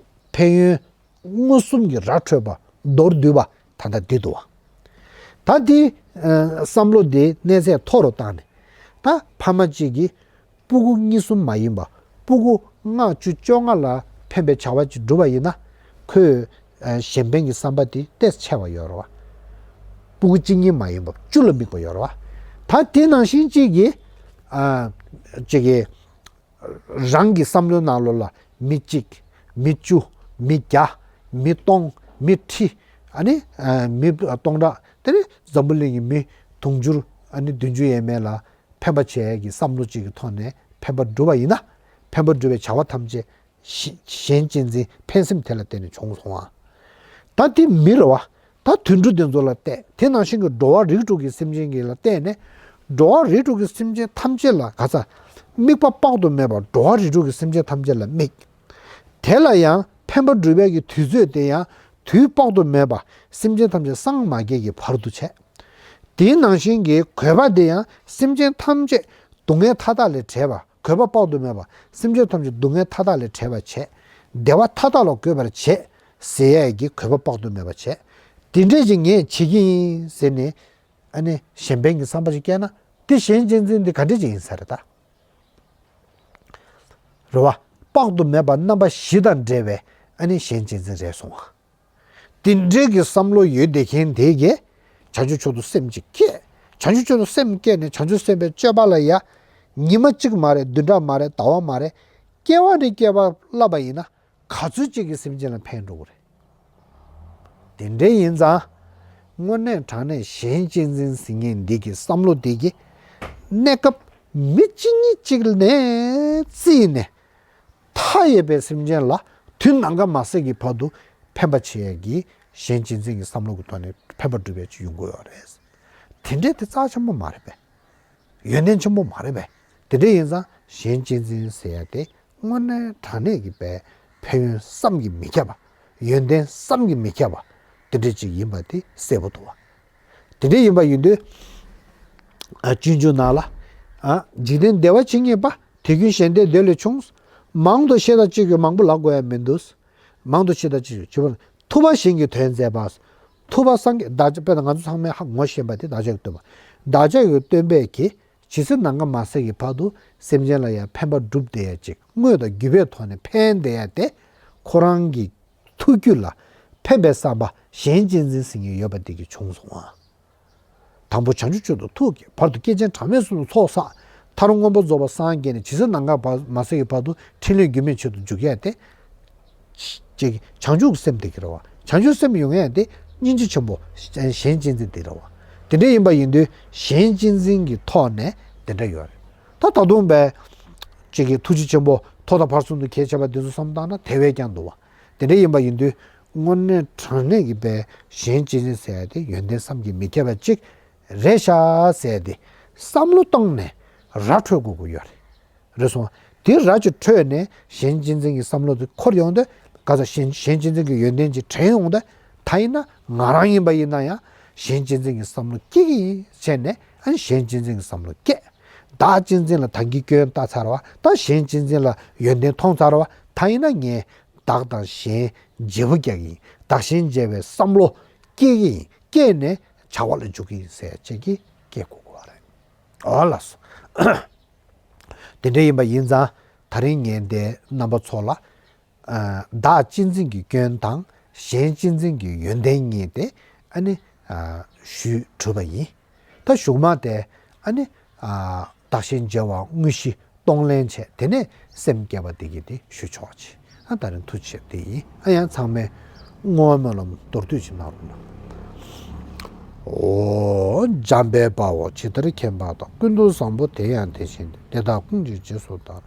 ཕན་ཡོན་མངོན་སུམ་གྱི་ར་འཕྲོད་པ་མདོར་བསྡུས་པ་ད་ལྟ་འདི་འདུག་བ། ད་འདི་ཨ་བསམ་བློ་འདི་གནས་ཚད་མཐོ་རུ་བཏང་ནས་ད་ཕ་མ་གཅིག་གིས་སྤུ་གུ་གཉིས་གསུམ་མ་ཡིན་པ་སྤུ་གུ་ལྔ་བཅུ་བཅོ་ལྔ་ལ་ཕན་པའི་བྱ་བ་ཅིག་བསྒྲུབས་པ་ཡིན་ན་ཁོས་ཨ་གཞན་ཕན་གྱི་བསམ་པ་དེ་ཏོག་ཙམ་ཆེ་བ་ཡོད་རེད་བ། སྤུ་གུ་གཅིག་གཉིས་མ་ཡིན་པ་བཅུ་ལ་དམིགས་པ་ཡོད་རེད་བ། ད་དེ་ནང་བཞིན་གཅིག་གིས་ཨ་གཅིག་གིས་རང་གི་བསམ་བློའི་ནང་ལོགས་ལ་མི་གཅིག་མི་བཅུ། མི་བརྒྱ། མི་སྟོང་། མི་ཁྲི། ཨ་ནི་ཨ་མི་སྟོང་ཕྲག་དེ་ནི་འཛམ་བུ་གླིང་གི་མི་དུང་ཕྱུར་ཨ་ནི་བདུན་ཅུ་ཡས་མས་ལ་ཕན་པ་བྱེད་ཡས་ཀྱི་བསམ་བློ་གཅིག་གི་ཐོག་ནས་ཕན་པ་བསྒྲུབས་པ་ཡིན་ན། ཕན་པ་བསྒྲུབས་པའི་བྱ་བ་ཐམས་ཅད་གཞན་གཅེས་འཛིན་ཕན་སེམས་དེ་ལ་བརྟེན་ནས་བྱུང་སོང་ཨ། ད་དེ་མི་རེད་བ། ད་དུད་འགྲོ་དེ་ཚོ་ལ་བལྟས། དེ་ནང་བཞིན་གྱི་འགྲོ་བ་རིགས་དྲུག་གི་སེམས་ཅན་གྱི་ལ་བལྟས་ནས། འགྲོ་བ་རིགས་དྲུག་གི་སེམས་ཅན་ཐམས་ཅད་ལ་ག་ས། དམིགས་པ་དཔག་ཏུ་མེད་པ་འགྲོ་བ་རིགས་དྲུག་གི་སེམས་ཅན་ཐམས་ཅད་ལ་དམིགས། དེ་ལ་ཡང་ཕན་པ་བསྒྲུབ་པའི་གི་དུས་ཚོད་དེ་ཡང་དུས་དཔག་ཏུ་མེད་པ་སེམས་ཅན་ཐམས་ཅད་སངས་མ་རྒྱས་ཀྱི་བར་དུ་བྱས། དེའི་ནང་བཞིན་གྱི་དགོས་པ་དེ་ཡང་སེམས་ཅན་ཐམས་ཅད་སྡུག་བསྔལ་མཐའ་དག་ལས་བྲལ་བ། དགོས་པ་དཔག་ཏུ་མེད་པ་སེམས་ཅན་ཐམས་ཅད་སྡུག་བསྔལ་མཐའ་དག་ལས་བྲལ་བར་བྱེད། བདེ་བ་མཐའ་དག་ལ་འགོད་པར་བྱེད། ཟེར་ཡས་ཀྱི་དགོས་པ་དཔག་ཏུ་མེད་པ་བྱེད། དེ་འདྲས་ཅིག་ངས་བྱེད་ཀྱི་ཡིན་ཟེར་ནས། ཨ་ནི་གཞན་ཕན་གྱི་བསམ་པ་ཞིག་སྐྱེས་ན་དེ་གཞན་གཅེས་འཛིན་འདི་ག་འདྲས་ཅིག་ཡིན་ས་རེད་ད། རེད་བ། དཔག་ཏུ་མེད་པ་རྣམ་པ་བཞི་དང་འབྲེལ་བའི་ཨ་ནི་གཞན་གཅེས་འཛིན་རེད་སོང་ཨ། དེ་འདྲའི་གི་བསམ་བློ་ཡོད་བསྡད་མཁན་དེ་གིས་བྱང་ཆུབ་མཆོག་ཏུ་སེམས་ཅིག་བསྐྱེད། བྱང་ཆུབ་མཆོག་ཏུ་སེམས་བསྐྱེད་ནས་བྱང་ཆུབ་སེམས་དཔའི་སྤྱོད་པ་ལ་ཡ། ཉི་མ་གཅིག་མ་རེད། བདུན་ཕྲག་མ་རེད། ཟླ་བ་མ་རེད། སྐྱེ་བ་ནས་སྐྱེ་བ་བསླབ་པ་ཡིན་ན་ག་ཚོད་ཅིག་གི་སེམས་ཅན་ལ་ཕན་འགྲོ་གི་རེད། དེ་འདྲ་ཡིན་ཙང་། དངོས་གནས་དྲང་གནས་གཞན་གཅེས་འཛིན་ཟེར་མཁན་འདི་གི་བསམ་བློ་དེ་གིས་གནས་སྐབས་མི་གཅིག་གཉིས་གཅིག་ནས་བརྩིས་ནས། མཐའ་ཡས་པའི་སེམས་ཅན་ལ་དུས་ནམ་མཁའ་མ་ཟད་ཀྱི་བར་དུ་ཕན་པ་བྱེད་ཡས་ཀྱི་གཞན་གཅེས་འཛིན་གྱི་བསམ་བློ་གི་ཐོག་ནས་ཕན་པ་སྒྲུབ་ཡས་ཅིག་ཡོང་གི་ཡོད་རེད། དེ་འདྲས་དེ་རྩ་ཆེན་པོ་མ་རེད་པས། ཡོན་ཏན་ཆེན་པོ་མ་རེད་པས། དེ་འདྲས་ཡིན་ཙང་གཞན་གཅེས་འཛིན་ཟེར་ཡ་དེ་དངོས་གནས་དྲང་གནས་ཀྱི་པའི་ཕན་ཡོན་བསམ་གྱིས་མི་ཁྱབ་པ། ཡོན་ཏན་བསམ་གྱིས་མི་ཁྱབ་པ་དེ་འདྲས་ཅིག་ཡིན་པ་དེ་གསལ་པོ་འདུག་བ། དེ་འདྲ་ཡིན་པ་ཡིན་དུས། ཨ་སྤྱོད་འཇུག་ནང་ལ། ཨ་འཇིག་རྟེན་བདེ་བ་ཇི་སྙེད་པ། དེ་ཀུན་གཞན་ལྟའི་བདེ་ལས་བྱུང་། མང་དུ་བཤད་དང་གཅིག་གིས་མང་པོ་ལ་གོ་ཡ་མི་འདུག་མང་དུ་བཤད་དང་གཅིག་གིས་བྱུང་བ། ཐུབ་པ་གཞན་གྱི་དོན་མཛད་པ། ཐུབ་པ་སངས་རྒྱས་བདག་ཅག་དཔེར་ན་ང་ཚོ་ཚང་མས་ཧ་ངོ་ཤེས་པ་དེ་བདག་ཅག་གི་སྟོན་པ། བདག་ཅག་གི་སྟོན་པས་ཀྱིས་ཇི་སྲིད་ནམ་མཁའ་མ་ཟད་ཀྱི་བར་དུ་སེམས་ཅན་ལ་ཡང་ཕན་པ་བསྒྲུབས་བསྡད་ཡ་ཅིག་དངོས་དང་བརྒྱུད་པའི་ཐོག་ནས་ཕན་བསྡད་ཡ་དེ་ཁོ་རང་གི་ཐུགས་རྒྱུད་ལ་ ཕན་པའི་བསམ་པ་གཞན་གཅེས་འཛིན་ཟེར་མཁན་ཡོད་པ་དེ་གིས་བྱུང་སོང་ཨ། དང་པོ་བྱང་ཆུབ་མཆོག་ཏུ་ཐུགས་བསྐྱེད། བར་དུ་བསྐལ་ཆེན་གྲངས་མེད་གསུམ་དུ་ཚོགས་བསགས། མཐར་མངོན་པར་རྫོགས་པར་སངས་རྒྱས་ནས་ཇི་སྲིད་ནམ་མཁའ་མ་ཟད་ཀྱི་བར་དུ་ཕྲིན་ལས་རྒྱུན་མི་འཆད་དུ་འཇུག་ཡ་དེ། ཅིག་བྱང་ཆུབ་སེམས་དེ་གི་རེད་བ། བྱང་ཆུབ་སེམས་ཡོང་ཡ་དེ་སྙིང་རྗེ་ཆེན་པོ་གཞན་གཅེས་འཛིན་དེ་རེད་བ། དེ་འདྲ་ཡིན་པ་ཡིན་དུས་གཞན་གཅེས་འཛིན་གྱི་ཐོག་ནས་དེ་འདྲ་ཡོད་རེད། ད་ད་དུང་བས་ཅིག་གི་ཐུགས་རྗེ་ཆེན་པོ་ཐོག་མཐའ་བར་གསུམ་དུ་གལ་ཆེ་བ་འདི་ཚོ་བསམ་བཏང་ན་དེ་བས་ཀྱང་འདུག་བ། དེ་འདྲ་ཡིན་པ་ཡིན་དུས་དངོས་གནས་དྲང་གནས་ཀྱི་བས་གཞན་གཅེས་འཛིན་ཟེར་ཡ་དེ་ཡོན་ཏན་བསམ་གྱིས་མི་ཁྱབ་པ་ཅིག་རེད་ཤག་ཟེར་ཏེ་བསམ་བློ་བཏང་ནས་ར་འཕྲོད་དགོས་ཀྱི་ཡོད་རེད། རེད་སོང་། དེ་ར་ཅིག་འཕྲོད་ནས་གཞན་གཅེས་འཛིན་གྱི་བསམ་བློ་དེ་འཁོར་ཡོང་དུས་ག་ཚོད་གཞན་གཞན་གཅེས་འཛིན་གྱི་ཡོན་ཏན་ཅིག་དྲན་ཡོང་དུས་ད་ཡིན་ན་ང་རང་ཡིན་པ་ཡིན་ན་ཡང་གཞན་གཅེས་འཛིན་གྱི་བསམ་བློ་སྐྱེ་གི་ཡིན་བྱས་ནས་ཨ་ནི་གཞན་གཅེས་འཛིན་གྱི་བསམ་བློ་སྐྱེ། བདག་གཅེས་འཛིན་ལ་ད་གིན་སྐྱོན་བལྟས་ཚར་བ་ད་གཞན་གཅེས་འཛིན་ལ་ཡོན་ཏན་མཐོང་ཚར་བ་ད་ཡིན་ན་ངས་བདག་དང་གཞན་བརྗེ་པོ་རྒྱག་གི་ཡིན། བདག་གཞན་བརྗེ་བའི་བསམ་བློ་སྐྱེ་གི་ཡིན། སྐྱེས་ནས་བྱ་བ་ལ་འཇུག་གི་ཡིན་ཟེར་བྱེད་ཀྱི་སྐད་གོ་གོ་བ་རེད། འོ་ལགས་སོ། དེ་འདྲ་ཡིན་པ་ཡིན་ཙང་ད་རིང་ངས་འདི་རྣམ་པ་ཚོ་ལ་ཨ་བདག་གཅེས་འཛིན་གྱི་སྐྱོན་དང་གཞན་གཅེས་འཛིན་གྱི་ཡོན་ཏན་གཉིས་དེ་ཨ་ནི་ཨ་ཞུས་གྲུབ་པ་ཡིན། ད་གཞུག་མ་དེ་ཨ་ནི་ཨ་བདག་གཞན་བརྗེ་བ་དངོས་གཞི་གཏོང་ལེན་བྱས་དེ་ནས་སེམས་བསྐྱེད་པ་དེ་གི་དེ་ཞུ་ཆོག་ཅིག་ཨ་ད་རིང་ཐུགས་ཆེ་དེ་ཡིན། ཨ་ཡང་ཚང་མས་བསྔོ་སྨོན་ལམ་མདོར་བསྡུས་ཅིག་གནང་རོགས་གནང་། ཨོ། འཇམ་དཔལ་དཔའ་བོས་ཇི་ལྟར་མཁྱེན་པ་དང་། ཀུན་ཏུ་བཟང་པོ་དེ་ཡང་དེ་བཞིན་ཏེ། དེ་དག་ཀུན་གྱི་རྗེས་སུ་བདག་སློབ།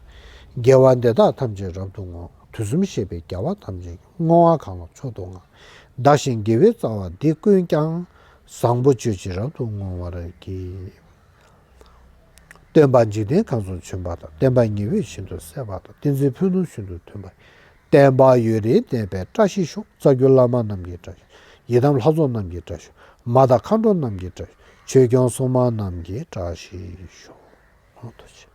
དགེ་བ་འདི་དག་ཐམས་ཅད་རབ་ཏུ་བསྔོ། དུས་གསུམ་གཤེགས་པའི་རྒྱལ་བ་ཐམས་ཅད་ཀྱིས། བསྔོ་བ་གང་ལ་མཆོག་ཏུ་བསྔགས། བདག་གཞན་དགེ་བའི་རྩ་བ་འདི་ཀུན་ཀྱང་། བཟང་པོ་སྤྱོད་ཕྱིར་རབ་ཏུ་བསྔོ་བར་བགྱི། སྟོན་པ་འཇིག་རྟེན་ཁམས་སུ་བྱོན་པ་དང་། བསྟན་པ་ཉི་འོད་བཞིན་དུ་གསལ་བ་དང་། བསྟན་འཛིན་ཕུན་སུམ་ཚོགས་པ་ཐོན་པ་ཡི། བསྟན་པ་ཡུན་རིང་གནས་པའི་བཀྲ་ཤིས་ཤོག་རྩ་བརྒྱུད་བླ་མ་རྣམས་ཀྱི་བཀྲ་ཤིས་ཤོག་ཡི་དམ་ལྷ་ཚོགས་རྣམས་ཀྱི་བཀྲ་ཤིས་ཤོག་མ་དང་མཁའ་འགྲོ་རྣམས་ཀྱི་བཀྲ་ཤིས་ཤོག་ཆོས་སྐྱོང་སྲུང་མ་རྣམས་ཀྱི་བཀྲ་ཤིས་ཤོག་ཐུགས་རྗེ་ཆེ།